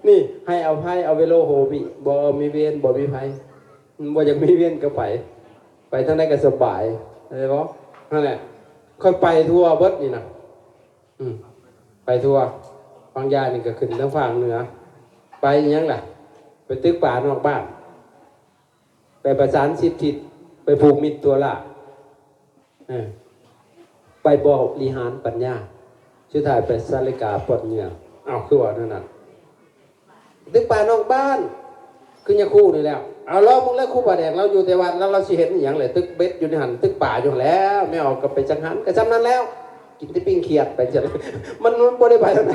ນີ້ ໃຫ້ອະໄພ ອະເວໂລໂຫມິ ບໍ່ມີເວນ ບໍ່ມີໄພ ບໍ່ຢາກມີເວນກັບໃຜ ໄປທາງໃດກະສະບາຍ ເຫັນບໍ່? ຫັ້ນແຫຼະ ຂ້ອຍໄປທົ່ວເບິດນີ້ນະ ອືມ ໄປທົ່ວ ບາງຢ່າງນີ້ກະຂຶ້ນທາງພາກເໜືອ ໄປຫຍັງລະ ໄປຕຶກປານອກບ້ານ ໄປປະສານສິດທິດ ໄປຜູກມິດຕົວລາດ ເອີ ໄປບໍລິຫານປັນຍາ ສຸດທ້າຍໄປສາລິກາປ່ອນເຫຍື່ອ. ອ້າວ ຄືວ່າແນວນັ້ນ? ຕຶກປານອກບ້ານ ຄືຍາຄູນີ້ແຫຼ້ວ. ເອົາ ລອງເບິ່ງແລ້ວ ຄູບາແດງລາວຢູ່ແຕ່ວັດ ລາວ ລາວຊິເຮັດອີ່ຫຍັງແຫຼະ? ຕຶກເບັດຢູ່ໃນຫັ້ນ ຕຶກປາຢູ່ຫັ້ນແຫຼ້ວ ແມ່ອອກກະໄປຈັກຫັ້ນ ກະຊ່ຳນັ້ນແລ້ວ ກິນແຕ່ປີ້ງຂຽດໄປຈັ່ງ ມັນ ມັນບໍ່ໄດ້ໄປທາງໃດ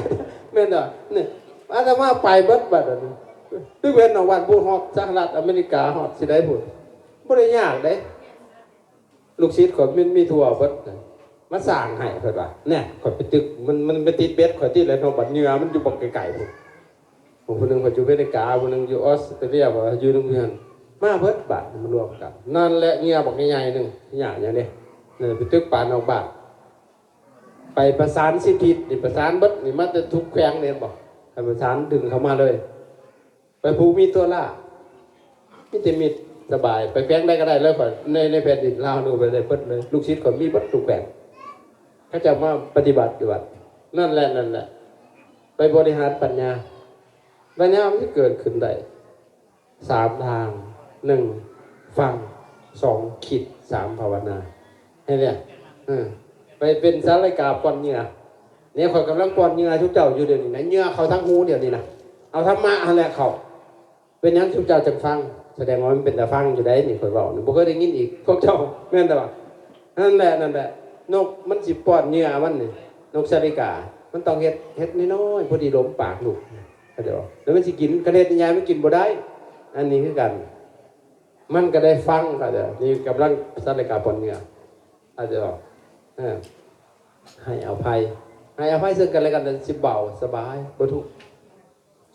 ແມ່ນບໍ່? ນີ້ ອາດຕະມາໄປເບິດບາດນີ້ ຕຶກເບັດນອກບ້ານ ພຸ້ນ ຮອດສະຫະລັດອາເມລິກາ ຮອດຊິໄດ້ພຸ້ນ ບໍ່ໄດ້ຍາກເດ້. ລູກສິດຂ້ອຍມັນມີທົ່ວເບິດ ມາສ້າງໃຫ້ ເພິ່ນວ່າ ແນ່ ຂ້ອຍໄປຕຶກ ມັນ ມັນໄປຕິດເບັດຂ້ອຍຕິດແລ້ວເນາະ ບັດເຫຍື່ອມັນຢູ່ບັກໄກໆພຸ້ນ ຜູ້ໜຶ່ງເພິ່ນຢູ່ອາເມລິກາ ຜູ້ໜຶ່ງຢູ່ອອສເຕຣເລຍ ຜູ້ຢູ່ນຳເພື່ອນ ມາເບິດບາດ ມາລວມກັນ ນັ້ນແຫຼະ ເຫຍື່ອບັກໃຫຍ່ໆໜຶ່ງ ຍາກຫຍັງເດ້ ນັ້ນ ໄປຕຶກປານອກບ້ານ ໄປປະສານສິດທິດນີ້ ປະສານເບິດນີ້ ມາແຕ່ທຸກແຂວງເດ້ ເຫັນບໍ່ ໃຫ້ປະສານດຶງເຂົ້າມາເລີຍ. ໄປຜູກມິດຕົວລາດ ມີແຕ່ມິດ ສະບາຍ ໄປແຂວງໃດກະໄດ້ເລີຍ ຂ້ອຍ ໃນ ໃນແຜ່ນດິນລາວນີ້ໄປໄດ້ເບິດເລີຍ ລູກສິດຂ້ອຍມີເບິດທຸກແຂວງ ເຂົາເຈົ້າມາປະຕິບັດຢູ່ວັດ ນັ້ນແຫຼະ ນັ້ນແຫຼະ ໄປບໍລິຫານປັນຍາ ປັນຍາມັນຊິເກີດຂຶ້ນໄດ້ ສາມທາງ: ໜຶ່ງ ຟັງ, ສອງ ຄິດ, ສາມ ພາວະນາ. ເຫັນບໍ່? ເອີ ໄປເປັນສາລິກາປ້ອນເຫຍື່ອ. ນີ້ຂ້ອຍກຳລັງປ້ອນເຫຍື່ອຊຸມເຈົ້າຢູ່ດຽວນີ້ນະ, ເຫຍື່ອເຂົ້າທາງຫູດຽວນີ້ນະ. ເອົາທຳມະຫັ້ນແຫຼະເຂົ້າ. ເປັນຫຍັງຊຸມເຈົ້າຈັ່ງຟັງ? ສະແດງວ່າມັນເປັນຕາຟັງຢູ່ໃດ໋ ນີ້ຂ້ອຍເວົ້ານີ້ ບໍ່ເຄີຍໄດ້ຍິນອີກ ພວກເຈົ້າ ແມ່ນແຕ່ວ່າ ນັ້ນແຫຼະ ນັ້ນແຫຼະ ນົກມັນຊິປ້ອນເຫຍື່ອມັນນີ້ ນົກສາລິກາ ມັນຕ້ອງເຮັດ ເຮັດນ້ອຍໆ ພໍດີລົມປາກລູກ ເຂົ້າໃຈບໍ່? ແລ້ວມັນຊິກິນ ຄັນເຮັດໃຫຍ່ມັນກິນບໍ່ໄດ້ ອັນນີ້ຄືກັນ ມັນກໍໄດ້ຟັງ ເຂົ້າໃຈບໍ່? ນີ້ກຳລັງສາລິກາປ້ອນເຫຍື່ອ ເຂົ້າໃຈບໍ່? ເອີ ໃຫ້ອະໄພ ໃຫ້ອະໄພເຊິ່ງກັນແລະກັນ ຊິເບົາສະບາຍ ບໍ່ທຸກ.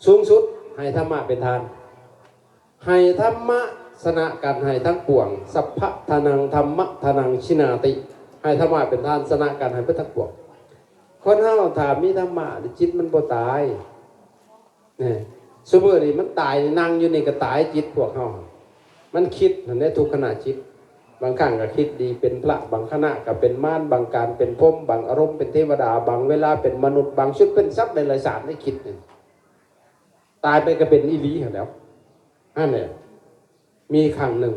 ສູງສຸດ ໃຫ້ທຳມະເປັນທານ ໃຫ້ທຳມະຊະນະການໃຫ້ທັງປວງ ສັບພະທານັງ ທຳມະທານັງ ຊິນາຕິ ໃຫ້ທຳມະເປັນທານ ຊະນະການໃຫ້ເບິດທັງປວງ. ຄົນເຮົາຖ້າມີທຳມະ ຈິດມັນບໍ່ຕາຍ ແນ່ ຊຸມື້ນີ້ມັນຕາຍ ນັ່ງຢູ່ນີ້ກໍຕາຍ ຈິດພວກເຮົາ ມັນຄິດຫັ້ນແຫຼະ ທຸກຂະນະຈິດ ບາງຄັ້ງກໍຄິດດີເປັນພະ ບາງຂະນະກໍເປັນມານ ບາງການເປັນພົມ ບາງອາລົມເປັນເທວະດາ ບາງເວລາເປັນມະນຸດ ບາງຊຸດເປັນສັດເດຍລະສານ ໄດ້ຄິດນີ້ ຕາຍໄປກໍເປັນອີ່ຫຼີຫັ້ນແຫຼ້ວ. ຫັ້ນແຫຼະ ມີຄັ້ງໜຶ່ງ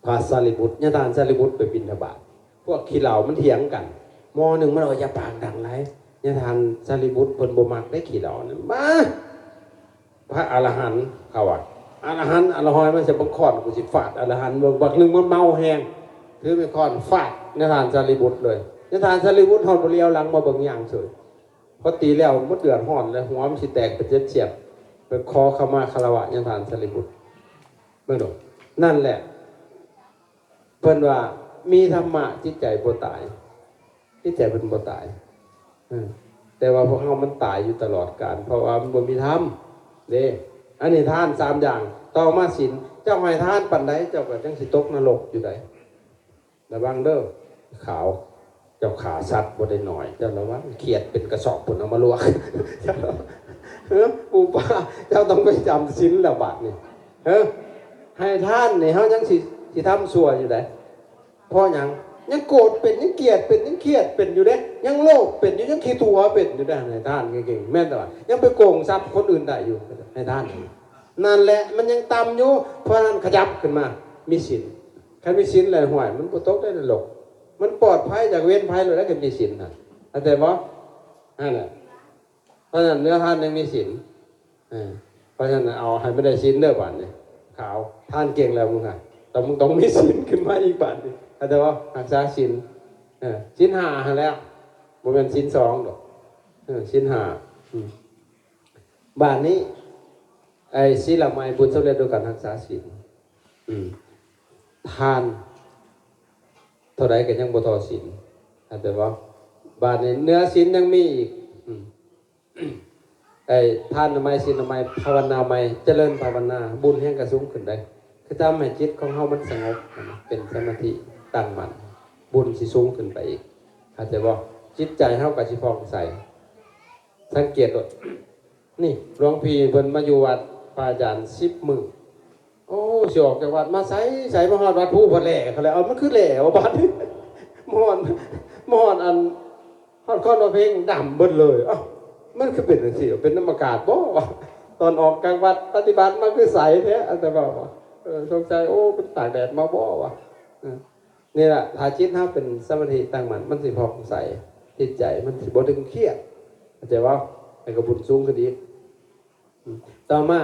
ພະສາລີບຸດ ຍາທ່ານສາລີບຸດໄປບິນທະບາດ ພວກຂີ້ເຫຼົ້າມັນຖຽງກັນ ໝໍ້ໜຶ່ງມັນວ່າ ຢ່າປາກດັງຫຼາຍ ຍາທ່ານສາລີບຸດເພິ່ນບໍ່ມັກເດ້ຂີ້ເຫຼົ້ານັ້ນ ມາ ພະອະລະຫັນ ເຂົາວ່າ ອະລະຫັນ ອະລະຫອຍ ມາໃສ່ບັກຄ້ອນ ກູຊິຟາດອະລະຫັນເບິ່ງ ບັກໜຶ່ງມັນເມົາແຮງ ຖືໄມ້ຄ້ອນຟາດຍາທ່ານສາລີບຸດເລີຍ ຍາທ່ານສາລີບຸດຮອດບໍ່ລຽວຫຼັງມາເບິ່ງ ຍ່າງເສີຍ ພໍຕີແລ້ວມັນເດືອດຮ້ອນແລ້ວ ຫົວມັນຊິແຕກເປັນເຈັດສ່ຽງ ໄປຂໍຂະມາຄາລະວະຍາທ່ານສາລີບຸດ ເບິ່ງດູ ນັ້ນແຫຼະ ເພິ່ນວ່າມີທຳມະຈິດໃຈບໍ່ຕາຍ ຈິດໃຈເພິ່ນບໍ່ຕາຍ ເອີ ແຕ່ວ່າພວກເຮົາມັນຕາຍຢູ່ຕະຫຼອດການ ເພາະວ່າມັນບໍ່ມີທຳເດ້. ອັນນີ້ທານສາມຢ່າງ ຕໍ່ມາສິນ ເຈົ້າໃຫ້ທານປານໃດ ເຈົ້າກໍຍັງຊິຕົກນະລົກຢູ່ໃດ໋ ລະວັງເດີ ຂາວ ເຈົ້າຂ້າສັດບໍ່ໄດ້ໜ້ອຍ ເຈົ້າລະວັງ ຂຽດເປັນກະສອບພຸ້ນເອົາມາລວກ ເອີ ປູປາ ເຈົ້າຕ້ອງໄປຈຳສິນແລ້ວບາດນີ້ ເອີ ໃຫ້ທານນີ້ເຮົາຍັງຊິ ຊິທຳຊົ່ວຢູ່ໃດ໋ ເພາະຫຍັງ? ຍັງໂກດເປັນ ຍັງກຽດເປັນ ຍັງຄຽດເປັນຢູ່ເດ້ ຍັງໂລບເປັນຢູ່ ຍັງຂີ້ຕົວະເປັນຢູ່ເດ້ ໃຫ້ທານເກັ່ງໆ ແມ່ນແຕ່ວ່າຍັງໄປໂກງຊັບຄົນອື່ນໄດ້ຢູ່ ໃຫ້ທານ ນັ້ນແຫຼະ ມັນຍັງຕ່ຳຢູ່ ເພາະນັ້ນຂະຫຍັບຂຶ້ນມາ ມີສິນ ຄັນມີສິນແລ້ວ ຫ້ວຍ ມັນບໍ່ຕົກໃນນະລົກ ມັນປອດໄພຈາກເວນໄພໂລດ ຄັນມີສິນຫັ້ນ ເຂົ້າໃຈບໍ່? ຫັ້ນແຫຼະ ເພາະສະນັ້ນເນື້ອທານຍັງມີສິນ ເອີ ເພາະສະນັ້ນເອົາໃຫ້ມັນໄດ້ສິນເດີບາດນີ້ ຂາວ ທານເກັ່ງແລ້ວມຶງຫະ ແຕ່ມຶງຕ້ອງມີສິນຂຶ້ນມາອີກບາດນີ້ ເຂົ້າໃຈບໍ່? ຮັກສາສິນ ເອີ ສິນຫ້າຫັ້ນແຫຼະ ບໍ່ແມ່ນສິນສອງດອກ ເອີ ສິນຫ້າ ອືມ ບາດນີ້ ໄອ້ສິນລະໄມ ບຸນສຳເລັດດ້ວຍການຮັກສາສິນ ອືມ ທານເທົ່າໃດກໍຍັງບໍ່ທໍ່ສິນ ເຂົ້າໃຈບໍ່? ບາດນີ້ເໜືອສິນຍັງມີອີກ ອືມ ໄອ້ທານນະໄມ ສິນນະໄມ ພາວະນາໄມ ຈະເລີນພາວະນາ ບຸນແຮງກະສູງຂຶ້ນໄດ໋ ຄືທຳໃຫ້ຈິດຂອງເຮົາມັນສະຫງົບ ເປັນສະມາທິຕັ້ງໝັ້ນ ບຸນຊິສູງຂຶ້ນໄປອີກ ເຂົ້າໃຈບໍ່? ຈິດໃຈເຮົາກໍຊິຜ່ອງໃສ ສັງເກດໂລດ ນີ້ ຫຼວງພີ່ເພິ່ນມາຢູ່ວັດພະອາຈານສິບມື້ ໂອ້ ຊິອອກຈາກວັດມາໃສ ໃສ ມາຮອດວັດພູພະແຫຼ ເຂົາແລ້ວ ເອົາ ມັນຄືແຫຼວະບາດນີ້ ມາຮອດ ມາຮອດອັນ ຮອດຄອນວາເພັງ ດຳເບິດເລີຍ ເອົ້າ ມັນຄືເປັນຈັ່ງຊີ້ ເປັນນຳອາກາດບໍ່ວະ ຕອນອອກຈາກວັດປະຕິບັດມາຄືໃສແທ້ ອາດຕະມາວ່າ ເອີ ສົງໄສ ໂອ້ ເປັນຕາກແດດມາບໍ່ວະ ເອີ ນີ້ລະ ຖ້າຈິດເຮົາເປັນສະມາທິຕັ້ງໝັ້ນ ມັນຊິຜ່ອງໃສ ຈິດໃຈມັນຊິບໍ່ຕຶງຄຽດ ເຂົ້າໃຈບໍ່? ແລ້ວກໍບຸນສູງຂຶ້ນອີກ. ອືມ ຕໍ່ມາ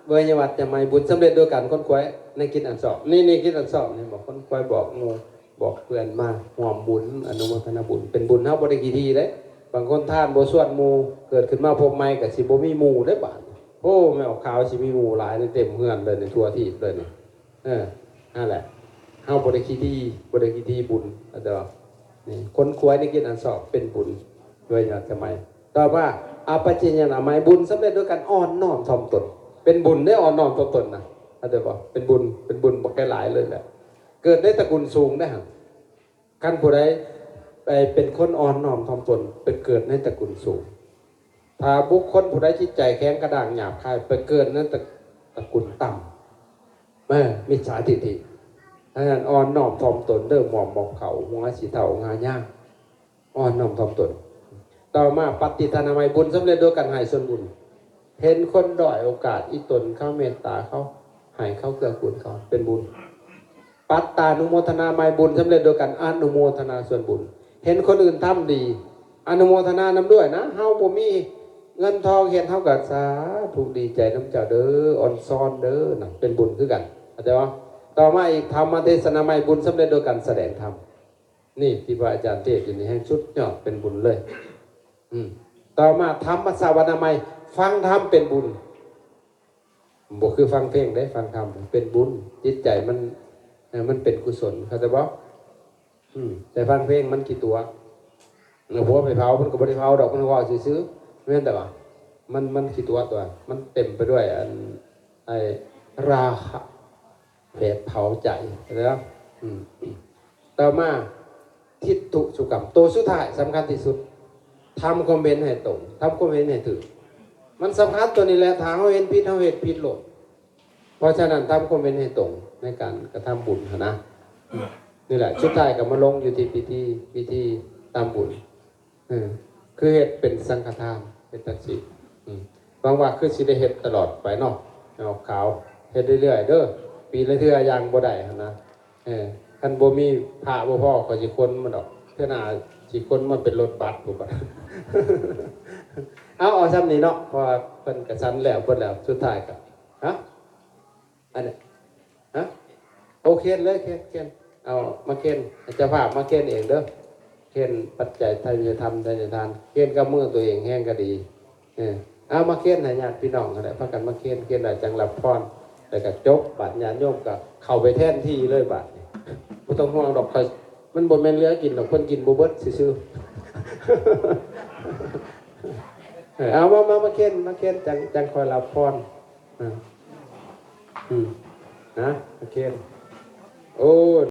ເວຍຍະຫວັດຈະໄໝ ບຸນສຳເລັດໂດຍການຂົນຂວາຍໃນກິດອັນຊອບ. ນີ້ ນີ້ກິດອັນຊອບ ເຫັນບໍ່? ຂົນຂວາຍບອກໝູ່ ບອກເພື່ອນມາຮ່ວມບຸນ ອະນຸໂມທະນາບຸນ ເປັນບຸນເຮົາບໍ່ໄດ້ຂີ້ຖີ່ເດ້. ບາງຄົນທານບໍ່ຊວນໝູ່ ເກີດຂຶ້ນມາພົບໃໝ່ກໍຊິບໍ່ມີໝູ່ເດ້ບາດນີ້. ໂອ້ ແມ່ອອກຂາວຊິມີໝູ່ຫຼາຍເລີຍ ເຕັມເຮືອນເລີຍນີ້ ທົ່ວທີບເລີຍນີ້. ເອີ ຫັ້ນແຫຼະ ເຮົາບໍ່ໄດ້ຂີ້ຖີ່ ບໍ່ໄດ້ຂີ້ຖີ່ບຸນ ເຂົ້າໃຈບໍ່? ນີ້ ຂົນຂວາຍໃນກິດອັນຊອບເປັນບຸນ ເວຍຍະຫວັດຈະໄໝ. ຕໍ່ມາ ອາປັດຈະຍະນາໄມ ບຸນສຳເລັດໂດຍການອ່ອນນ້ອມຖ່ອມຕົນ ເປັນບຸນເດ້ ອ່ອນນ້ອມຖ່ອມຕົນນະ ເຂົ້າໃຈບໍ່? ເປັນບຸນ ເປັນບຸນບັກຫຼາຍໆເລີຍແຫຼະ ເກີດໃນຕະກຸນສູງເດ້ຫັ້ນ. ຄັນຜູ້ໃດໄປເປັນຄົນອ່ອນນ້ອມຖ່ອມຕົນ ໄປເກີດໃນຕະກຸນສູງ. ຖ້າບຸກຄົນຜູ້ໃດຈິດໃຈແຂງກະດ້າງຫຍາບຄາຍ ໄປເກີດໃນຕະ ຕະກຸນຕ່ຳ ເອີ ມິດສາທິດຖິ. ອັນນັ້ນອ່ອນນ້ອມຖ່ອມຕົນເດີ ໝອບໝອບເຂົ້າ ຫົວຊິເທົ້າງາຍາງ ອ່ອນນ້ອມຖ່ອມຕົນ. ຕໍ່ມາ ປະຕິທານາໄມ ບຸນສຳເລັດໂດຍການໃຫ້ສ່ວນບຸນ. ເຫັນຄົນດ້ອຍໂອກາດ ອີ່ຕົນເຂົາເມດຕາເຂົາ ໃຫ້ເຂົາເກື້ອກູນເຂົາ ເປັນບຸນ. ປັດຕານຸໂມທະນາໃໝ່ ບຸນສຳເລັດໂດຍການອະນຸໂມທະນາສ່ວນບຸນ. ເຫັນຄົນອື່ນທຳດີ ອະນຸໂມທະນານຳດ້ວຍນະ. ເຮົາບໍ່ມີເງິນທອງເຮັດ ເຮົາກໍສາທຸດີໃຈນຳເຈົ້າເດີ ອອນຊອນເດີນະ ເປັນບຸນຄືກັນ ເຂົ້າໃຈບໍ່? ຕໍ່ມາອີກ ທຳມະເທດສະນາໃໝ່ ບຸນສຳເລັດໂດຍການສະແດງທຳ. ນີ້ທີ່ພະອາຈານເທດຢູ່ນີ້ແຮ່ງສຸດຍອດ ເປັນບຸນເລີຍ. ອືມ ຕໍ່ມາທຳມະສະວະນາໃໝ່ ຟັງທຳເປັນບຸນ. ບໍ່ຄືຟັງເພງເດ້ ຟັງທຳເປັນບຸນ ຈິດໃຈມັນ ເອີ ມັນເປັນກຸສົນ ເຂົ້າໃຈບໍ່? ອືມ ແຕ່ຟັງເພງມັນຂີ້ຕົວະ ເອີ ຜົວໄປເຜົາ ມັນກໍບໍ່ໄດ້ເຜົາດອກ ມັນເວົ້າຊື່ໆ ແມ່ນແຕ່ວ່າ ມັນ ມັນຂີ້ຕົວະຕົວະ ມັນເຕັມໄປດ້ວຍອັນ ໄອ້ ລາຄະ ເພດເຜົາໃຈ ເຂົ້າໃຈບໍ່? ອືມ ຕໍ່ມາ ທິດຖຸສຸກຳ ໂຕສຸດທ້າຍສຳຄັນທີ່ສຸດ ທຳຄວາມເຫັນໃຫ້ຕົງ ທຳຄວາມເຫັນໃຫ້ຖືກ ມັນສຳຄັນຕົວນີ້ແຫຼະ. ຖ້າເຮົາເຫັນຜິດ ເຮົາເຮັດຜິດໂລດ. ເພາະສະນັ້ນ ທຳຄວາມເຫັນໃຫ້ຕົງໃນການກະທຳບຸນຫັ້ນນະ. ນີ້ແຫຼະ ສຸດທ້າຍກໍມາລົງຢູ່ທີ່ພິທີ ພິທີທຳບຸນ. ເອີ ຄືເຮັດເປັນສັງຄະທານ ເຮັດຈັ່ງຊີ້. ອືມ ຫວັງວ່າຄືຊິໄດ້ເຮັດຕະຫຼອດໄປເນາະ ອອກຂ່າວ ເຮັດເລື້ອຍໆເດີ ປີລະເທື່ອຢ່າງບໍ່ໄດ້ຫັ້ນນະ. ເອີ ຄັນບໍ່ມີພະບໍ່ພໍ ຂ້ອຍຊິຂົນມັນດອກ ເທື່ອໜ້າຊິຂົນມັນເປັນລົດບັສພຸ້ນ. ເອົາ ເອົາຊ່ຳນີ້ເນາະ ເພາະວ່າເພິ່ນກະສັນແລ້ວເບິດແລ້ວ ສຸດທ້າຍກະ ຮະ ອັນນີ້ ຮະ ໂອ ເຄນເລີຍ ເຄນ ເຄນ ເອົາມາເຄນ ເຈົ້າພາບມາເຄນເອງເດີ ເຄນປັດໄຈ ໄທຍະທຳ ໄທຍະທານ ເຄນກັບມືຕົວເອງແຮງກະດີ. ເອີ ເອົາມາເຄນໃຫ້ຍາດພີ່ນ້ອງຫັ້ນແຫຼະ ພາກັນມາເຄນ ເຄນແລ້ວຈັ່ງຮັບພອນ ແລ້ວກະຈົບ ບາດຍາດໂຍມກະເຂົ້າໄປແທນທີ່ເລີຍບາດນີ້. ບໍ່ຕ້ອງຫ່ວງດອກ ຂ້ອຍ ມັນບໍ່ແມ່ນເຫຼືອກິນດອກ ເພິ່ນກິນບໍ່ເບິດຊື່ໆ. ເອີ ເອົາມາ ມາ ມາເຄນ ມາເຄນ ຈັ່ງ ຈັ່ງຄ່ອຍຮັບພອນ. ອືມ ອືມ ນະ ມາເຄນ ໂອ້ຍ.